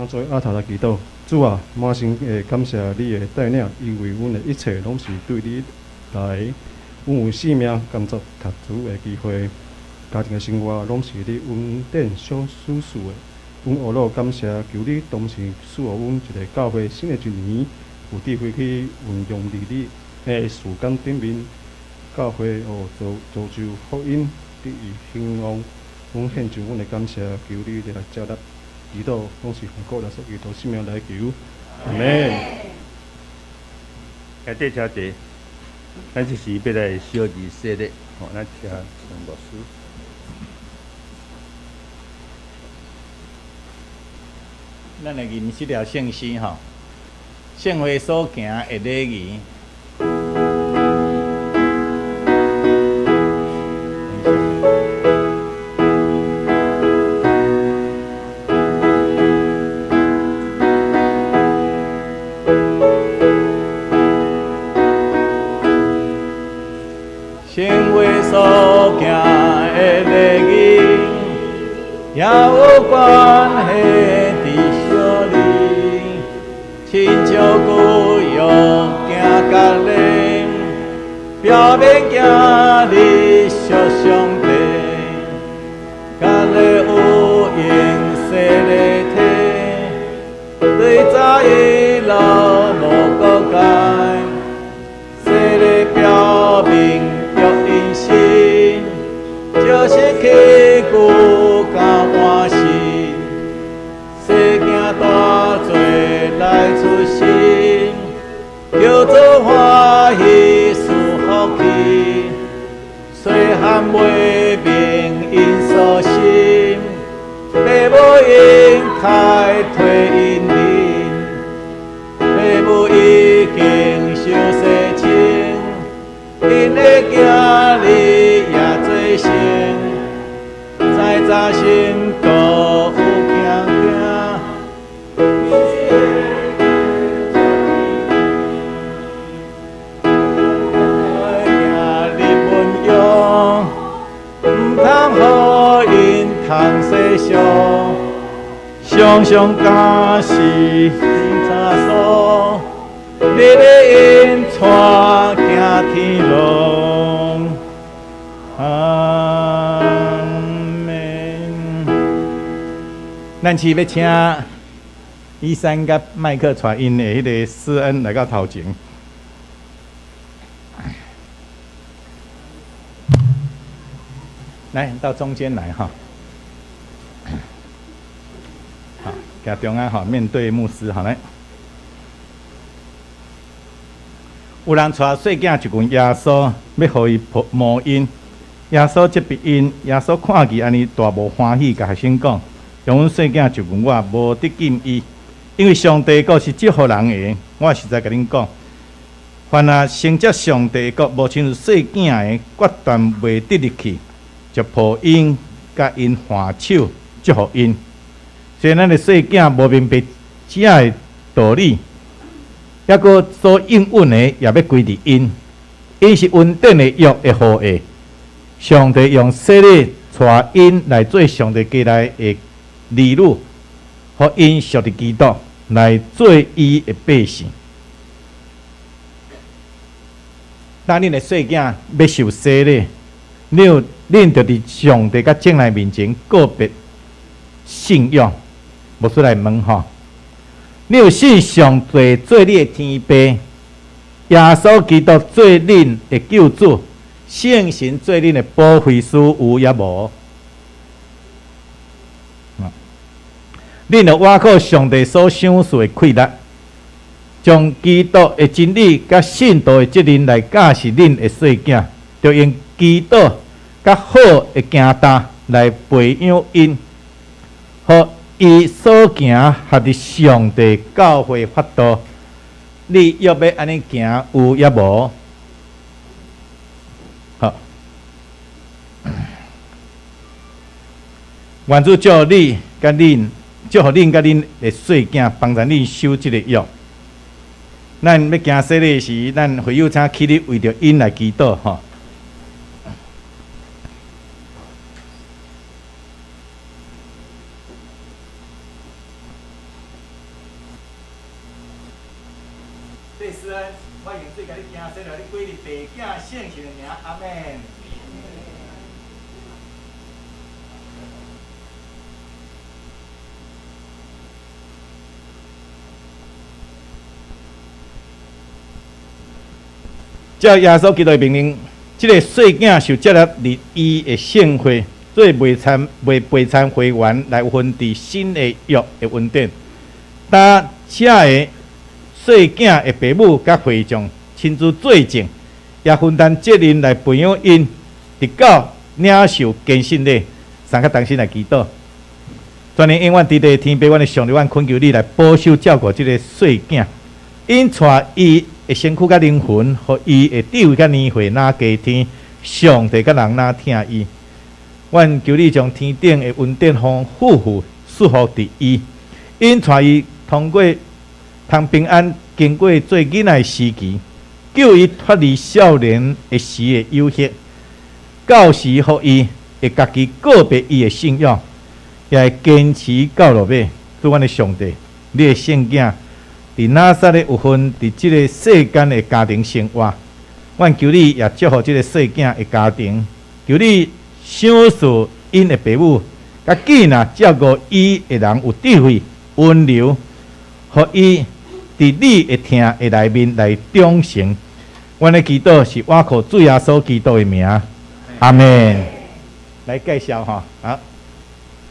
咱做阿頭來祈禱，主啊，滿心會感謝你的帶領，因為阮的一切攏是對你來。阮有性命工作讀書的機會，家庭的生活攏是你恩典所賜的。阮學老感謝，求你同時賜予阮一個教會新的一年，有智慧去運用佇你的時間頂面，教會哦造造就福音得以興旺。阮獻上阮的感謝，求你來接納祈禱，攏是奉靠耶穌基督聖名來求，阿門。兄弟小姐，咱這時欲來小儀洗禮，吼，咱請陳牧師。咱來吟這條聖詩吼，聖會所行的禮儀。聖會所行的禮儀，也有關係佇小禮，親像舊約行割禮，表明行入屬上帝，割禮有用洗禮體，對早以老無國界，洗禮表明約因心，就是去舊甲換新，細囝大做來出生，叫做歡喜賜福氣，細漢袂明𪜶所心，爸母應開提𪜶面，爸母已經受洗清，𪜶的囝兒也做成，知早先都有行行。行入文約，毋通予𪜶通洗相，常常假是天差所，日日𪜶帶行天路。阿門。咱是欲請醫生佮麥克帶𪜶的彼个施恩來到頭前。來到中間來哈，好，徛中間哈，面對牧師好來。有人帶細囝一群耶穌，欲予伊摸𪜶，耶穌責備𪜶，耶穌看見按呢大無歡喜，共學生講：將阮細囝就阮我，無得禁伊，因為上帝國是祝福人的。我實在共恁講，凡若承接上帝國，無親像細囝的，決斷袂得入去，就抱𪜶，共𪜶挽手，祝福𪜶。雖然咱的細囝無明白這个道理，猶閣所應允的也欲歸佇𪜶，𪜶是恩典的約的後裔。上帝用洗禮帶𪜶來做上帝家內的兒女，予𪜶屬佇基督來做伊的百姓。當恁的細囝欲受洗禮，你有恁著佇上帝佮眾人面前告別信仰，牧師來問吼，你有信上帝做你的天父，耶穌基督做恁的救主，聖神做恁的保惠師，有抑無？恁著倚靠上帝所賞賜的氣力，將基督的真理佮信徒的責任來教示恁的細囝，著用祈禱佮好的行動來培養𪜶，予伊所行合佇上帝教會法度。你欲欲按呢行有抑無？好，願主祝福你佮恁，祝福恁佮恁的細囝，幫助恁守這个約。咱欲行洗禮時，咱會友請起立為著𪜶來祈禱吼。聖神的名，阿們。照耶穌基督的命令，這个細囝受接納入伊的聖會，做袂參袂陪參會員來分佇新的約的恩典。當這个細囝的爸母佮會眾親自做證，也分擔責任來培養𪜶，直到領受堅信禮，三較同心來祈禱。全能永遠佇地天父，阮的上帝，阮懇求你來保守照顧這个細囝，𪜶帶伊的身軀佮靈魂，予伊的智慧佮年歲若加添，上帝佮人若疼伊。阮求你將天頂的恩典豐富富賜福佇伊，𪜶帶伊通過通平安經過做囡仔的時期，救伊脫離少年的時的誘惑，到時予伊會家己告別伊的信仰，也會堅持到落尾。主阮的上帝，你的聖囝佇拿撒勒有份佇這个世間的家庭生活，阮求你也祝福這个細囝的家庭，求你賞賜𪜶的爸母，佮囝若照顧伊的人有智慧、溫柔，予伊佇你的疼的內面來長成。阮的祈禱是倚靠主耶穌基督的名，阿們。來介紹吼，好，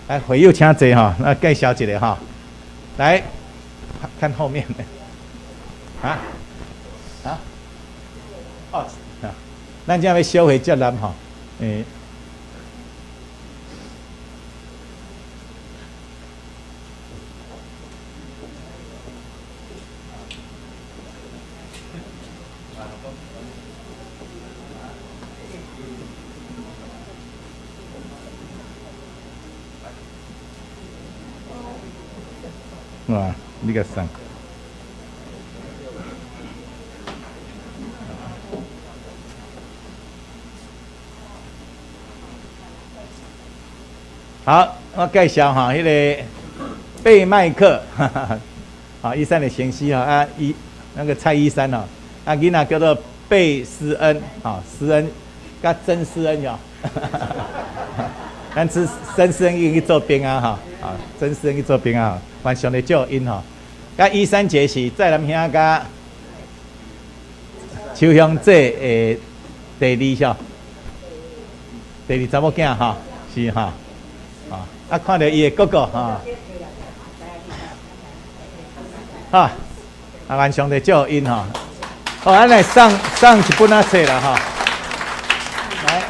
來會友請坐吼，來介紹一下吼，來看後面，啊啊，哦，咱這欲小會接納吼，欸。哇，你共送。好，我介紹哈，彼个貝麥克，哈哈，好，醫生的先生哈，啊，醫那個蔡醫生哦，啊，囡仔叫做貝斯恩，哈，斯恩，佮曾思恩喲，咱是曾思恩已經去做兵啊，哈，啊，曾思恩去做兵啊，願上帝祝福𪜶吼。佮醫生姐是在南兄佮秋香姐的第二吼，第二查某囝吼，是吼。啊，看著伊的哥哥吼，哈，啊，願上帝祝福𪜶吼。好，咱來送送一本仔冊啦吼。來，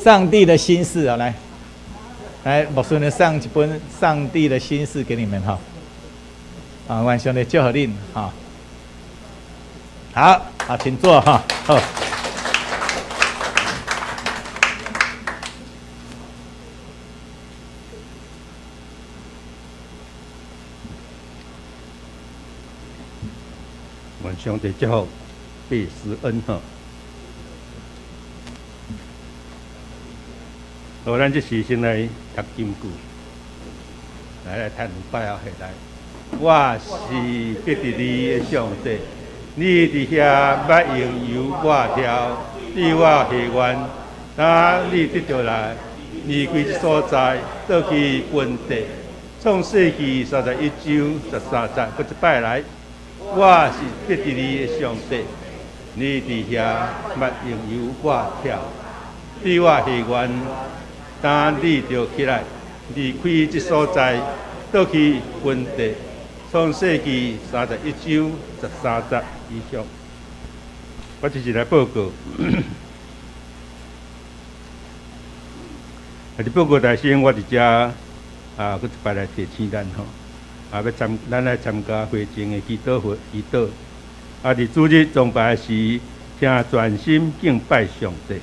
上帝的心事啊，來，來，牧師呢送一本《上帝的心事》給你們吼。啊，願上帝祝福恁吼。好，好，請坐哈，好。願上帝祝福貝斯恩吼。好，咱這時先來讀金句，來來讀兩擺後下來。我是得著你的上帝，你佇遐捌用油抹頭，對我下願，若你得著來，離開這所在，倒去本地，創世記31章13節，閣一擺來。我是得著你的上帝，你佇遐捌用油抹頭，對我下願，當你著起來，離開這所在，倒去本地，創世記31章13節以上。我只是來報告，啊！佇報告大先，我佇遮啊，閣一擺來提醒咱吼，啊，欲參，咱來參加會前的祈禱會祈禱。啊，佇主日崇拜時，請專心敬拜上帝，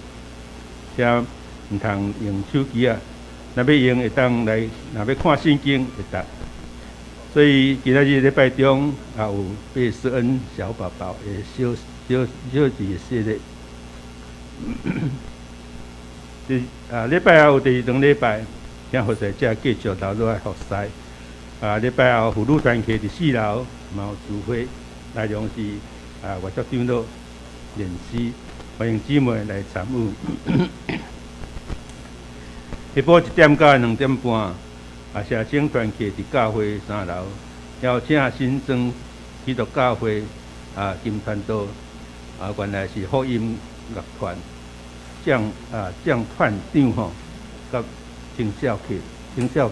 請毋通用手機啊，若欲用會當來，若欲看聖經會當。所以今仔日禮拜中也有貝斯恩小寶寶的小小小字的系列。第啊禮拜後第二頓禮拜，請服侍者繼續留落來服侍。啊，禮拜後婦女團契佇四樓嘛有聚會，內容是啊外國長老。練習，歡迎姊妹來參與。下晡1點到2點半，社青團契佇教會三樓，邀請新莊基督教會金傳道，原來是福音樂團將團長吼，佮青少契、青少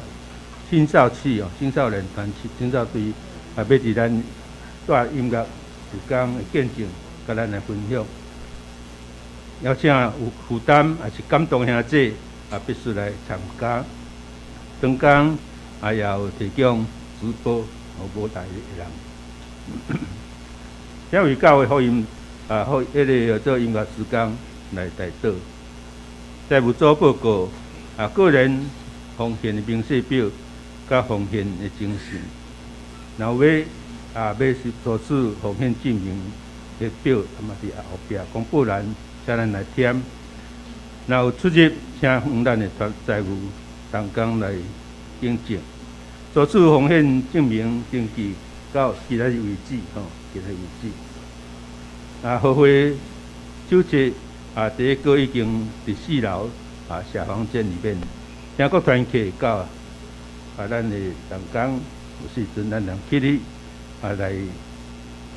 青少契哦，青少年團契、青少隊，欲佇咱帶音樂時間的見證，佮咱來分享。邀請有負擔抑是感動兄弟，必須來參加。當工也有提供直播，予無來的人。這位教會福音福彼个叫做音樂時間來代禱。財務組報告個人奉獻的明細表，佮奉獻的精神。若有欲是索取奉獻證明的表，嘛佇後壁公布欄，請咱來填。若有出入，請向咱的團財務同工來更正。索取奉獻證明登記到今仔日為止，吼，今仔日為止。和會手冊第一個已經佇四樓小房間裡面，請各團契到咱的同工有時陣，咱人去哩來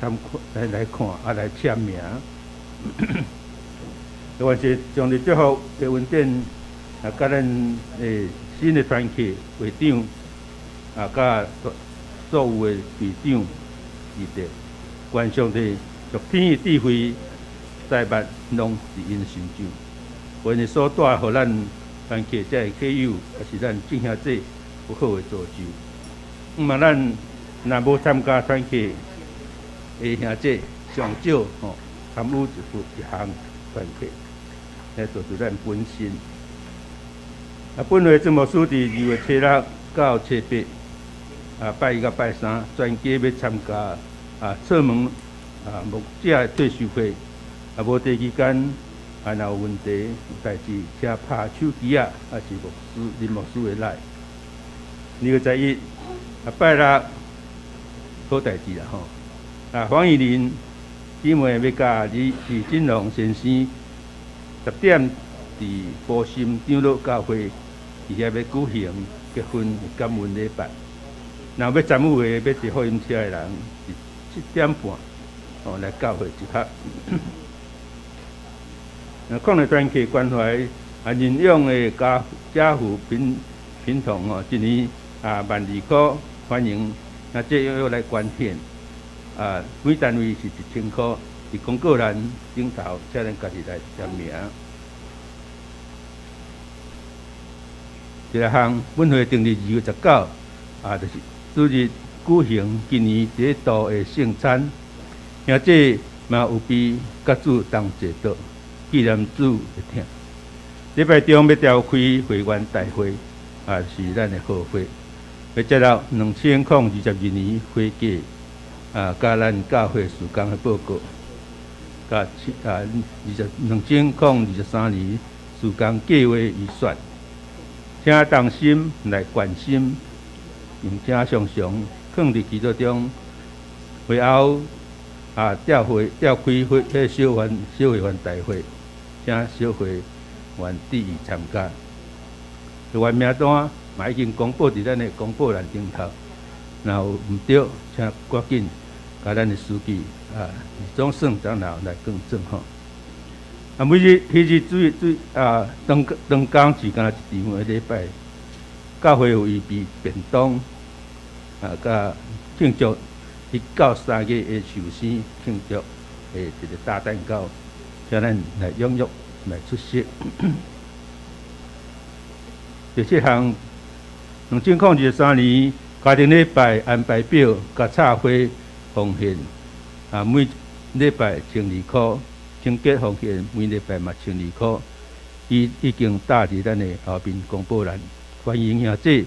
參來來看來簽名。願上帝祝福的恩典，佮咱的新的團契會長，佮所有的隊長記得，願上帝屬天的智慧、財物攏佇𪜶身上，願伊所帶予咱團契這个契友，抑是咱眾兄弟有好的造就。毋嘛，咱若無參加團契的兄弟，上少吼參與一項團契，來做做咱本身。本會鄭牧師佇2月初6到初8，拜一佮拜三，全家欲參加側門牧者退修會，無第期間，若有問題有代誌，請拍手機抑是牧師林牧師的 LINE。2月11，拜六好代誌啦吼。黃以玲姊妹欲佮李李金龍先生10點佇埔心長老教會，佇遐欲舉行結婚感恩禮拜。若欲參與的，欲坐福音車的人，是7點半哦來教會集合。那曠野團契關懷認養的家父貧貧童哦，一年12,000塊，歡迎那這樣來捐獻。每單位是1000塊，佇公告欄頂頭，請咱家己來簽名。第二項，本會定佇2月19，就是主日舉行今年第一度的聖餐，兄弟嘛有備佮主同齊禱，紀念主的疼。禮拜中欲召開會員大會，是咱的好會，欲接納2022年會計佮咱教會事工的報告，佮七二十2023年事工計劃預算，請同心來關心，並且常常囥佇祈禱中。會後召會召開會彼小會員大會，請小會員注意參加。會員名單嘛已經公布佇咱的公布欄頂頭，若有毋對，請趕緊共咱的書記李宗盛長老來更正吼。每日彼日主主當當工是干焦一場的禮拜，教會有預備便當，佮慶祝1到3月的壽生慶祝的一個大蛋糕，請咱來踴躍來出席。第七項，2023年家庭禮拜安排表佮插花奉獻，每禮拜12塊，清潔奉獻每禮拜嘛千二箍，伊已經貼佇咱的後面公布欄，歡迎兄弟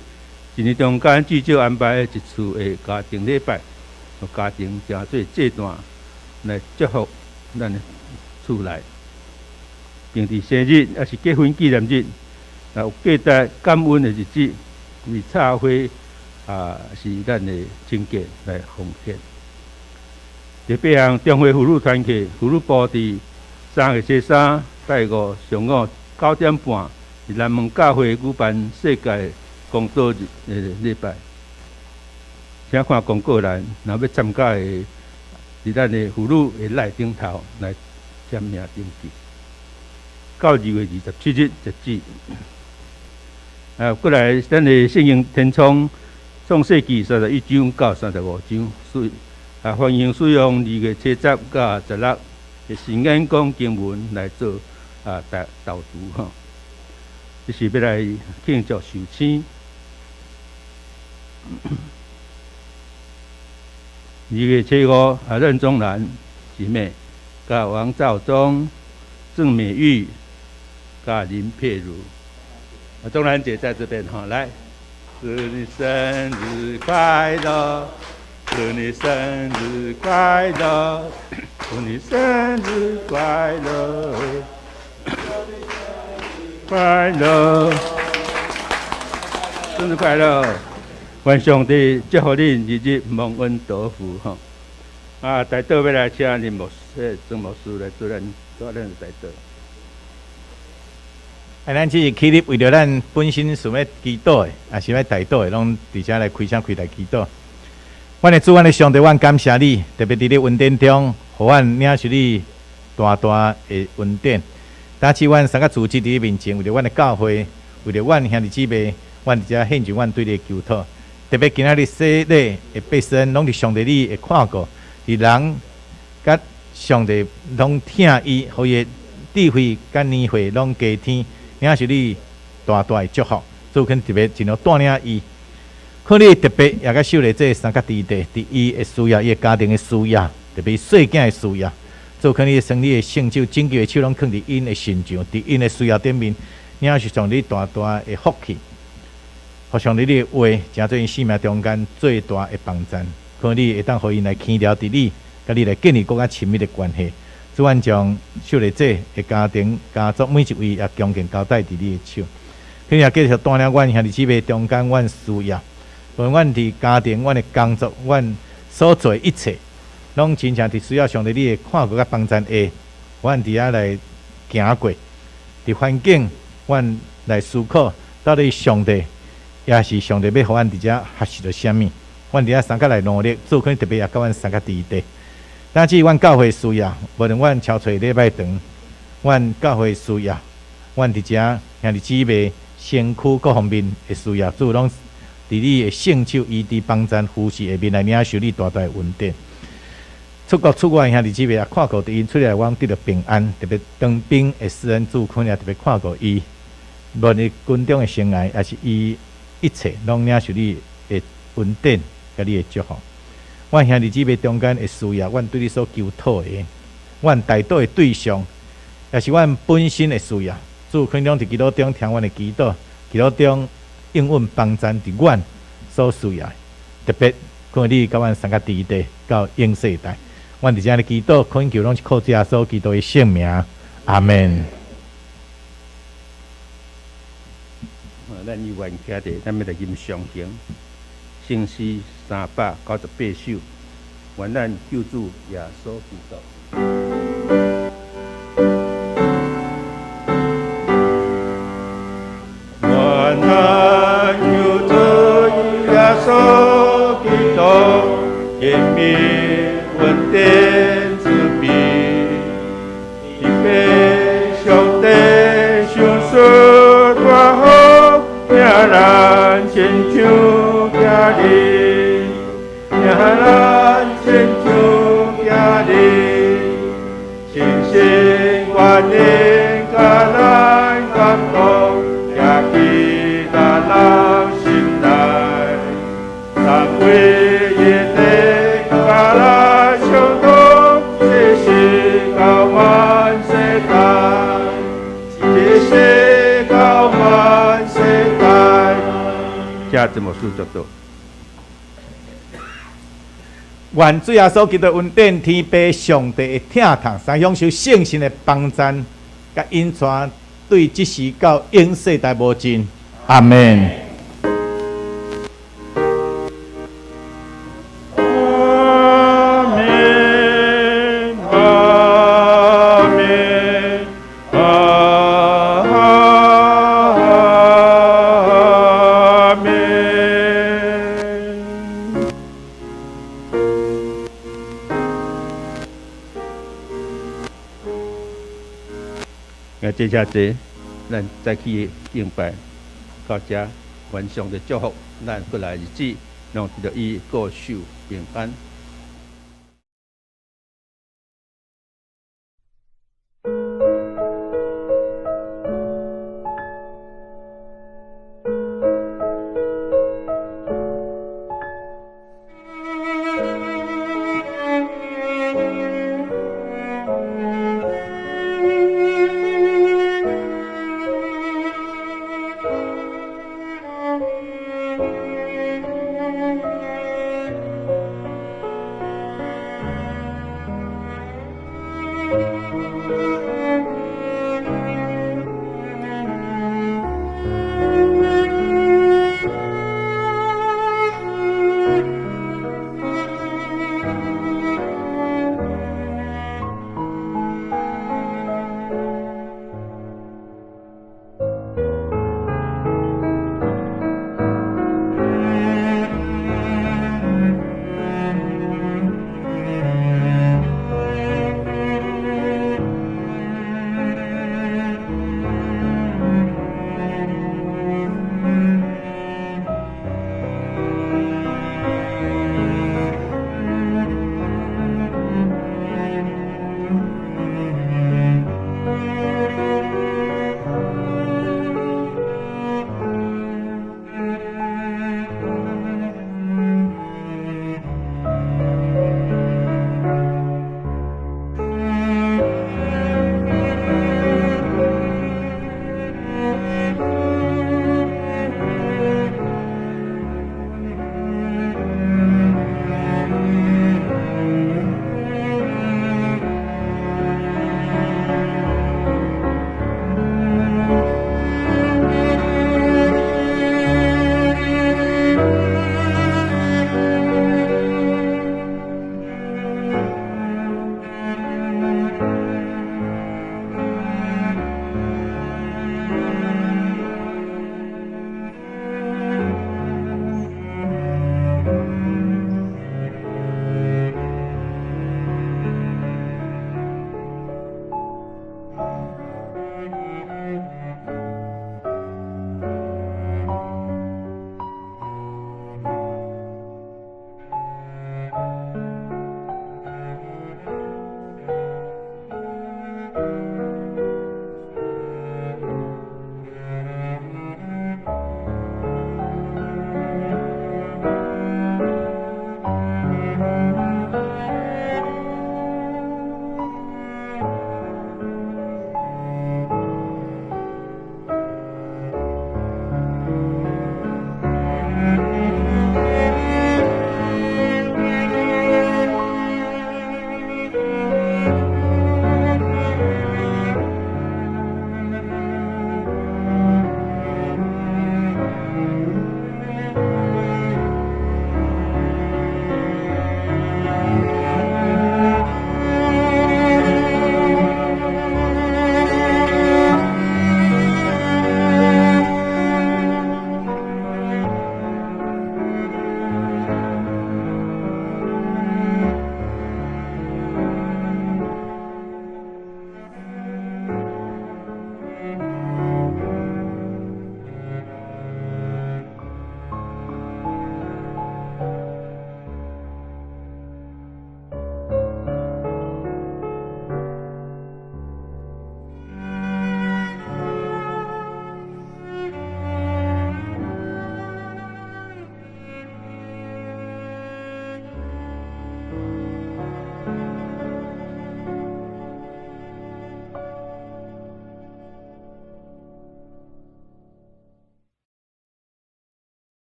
一年中間至少安排一次的家庭禮拜，予家庭成做祭壇來祝福咱的厝內，並佇生日抑是結婚紀念日，若有價值感恩的日子，為插花是咱的清潔來奉獻。第八項，中會婦女團契婦女部佇3月初3拜五上午9點半，佇南門教會舉辦世界公道日的禮拜。請看公告欄，若欲參加的，佇咱的婦女的 LINE 頂頭來簽名登記。到2月27日截止。啊，過來咱的聖經天窗創世記31章到35章，所以啊，歡迎使用2月初10到16的聖經講經文來做啊導導讀吼。這是欲來慶祝壽星。2月初5啊，任宗蘭姊妹，佮王兆忠、鄭美玉、佮林佩如，啊，宗蘭姐在這邊哈，來，祝你生日快樂，祝你生日快樂，祝你生日快樂，快樂，生日快樂。願上帝祝福恁日日蒙恩得福吼！啊，代禱欲來請林牧師、曾牧師來做咱做咱的代禱。啊，咱這是起立為著咱本身想欲祈禱的，也是欲代禱的，攏佇遮來開聲開來祈禱。阮的主，阮的上帝，阮感謝你，特別佇你恩典中，予阮領受你大大的恩典。今次阮三個組織佇你面前，為著阮的教會，為著阮兄弟姊妹，阮佇遮獻上阮對你的求禱。特別今仔日洗禮的百姓，攏佇上帝你的看顧，佇人佮上帝攏疼伊，予伊的智慧佮年歲攏加添，領受你大大的祝福。主肯特別盡量帶領伊，可你特別也佮秀麗這三角弟弟，佇伊的需要，伊的家庭的需要，特別細囝的需要，主肯你生你的聖手拯救的手攏囥佇𪜶的身上，佇𪜶的需要頂面，領受上帝大大的福氣。予上帝你的話，成做𪜶生命中間最大的幫贊，可你會當予𪜶來牽牢佇你，佮你來建立閣較親密的關係。主，阮將秀麗姐的家庭、家族每一位也恭敬交代佇你的手。佢也繼續帶領阮兄弟姊妹中間，阮需要，無論阮佇家庭、阮的工作、阮所做的一切，攏真正佇需要上帝你的看顧佮幫贊下，阮佇遐來行過，佇環境，阮來思考，到底上帝。也是上帝欲予阮佇遮學習著啥物，阮佇遐相佮來努力，主可能特別也佮阮相佮佇佇。但是阮教會需要，無論阮超揣禮拜堂，阮教會需要，阮佇遮兄弟姊妹身軀各方面的需要，主攏佇你的聖手醫治幫贊扶持下面來領受你大大的恩典。出國出外兄弟姊妹也看顧佇𪜶出來，阮得著平安。特別當兵的師恩主可能也特別看顧伊，無論伊軍中的生涯，抑是伊。一切攏領受你的恩典，佮你的祝福。阮兄弟姊妹中間的需要，阮對你所求討的，阮代禱的對象，也是阮本身的需要。主肯攏佇祈禱中聽阮的祈禱，祈禱中應允幫贊佇阮所需要的。特別看你佮阮相佮佇佇到永世代，阮佇遮咧祈禱，懇求攏是靠主耶穌基督的聖名。阿門。咱有緣徛佇，咱欲來吟上行聖詩398首，願咱救主耶穌基督。願咱救主耶穌基督，憐憫恩典慈悲，慈悲上帝賞賜大福，疼咱親像囝兒，疼咱親像囝兒，親身願意佮咱感動，行去咱人心內，三位一體佮咱相通，這世到萬世代，這世到萬世代。請曾牧師祝禱。願主耶穌基督恩典、天父上帝的疼痛，三享受聖神的幫贊，佮引帶，對這時到永世代無盡。阿門。阿門。啊，這遮濟，咱早起敬拜到遮，願上帝祝福咱過來日子，攏得著伊保守平安。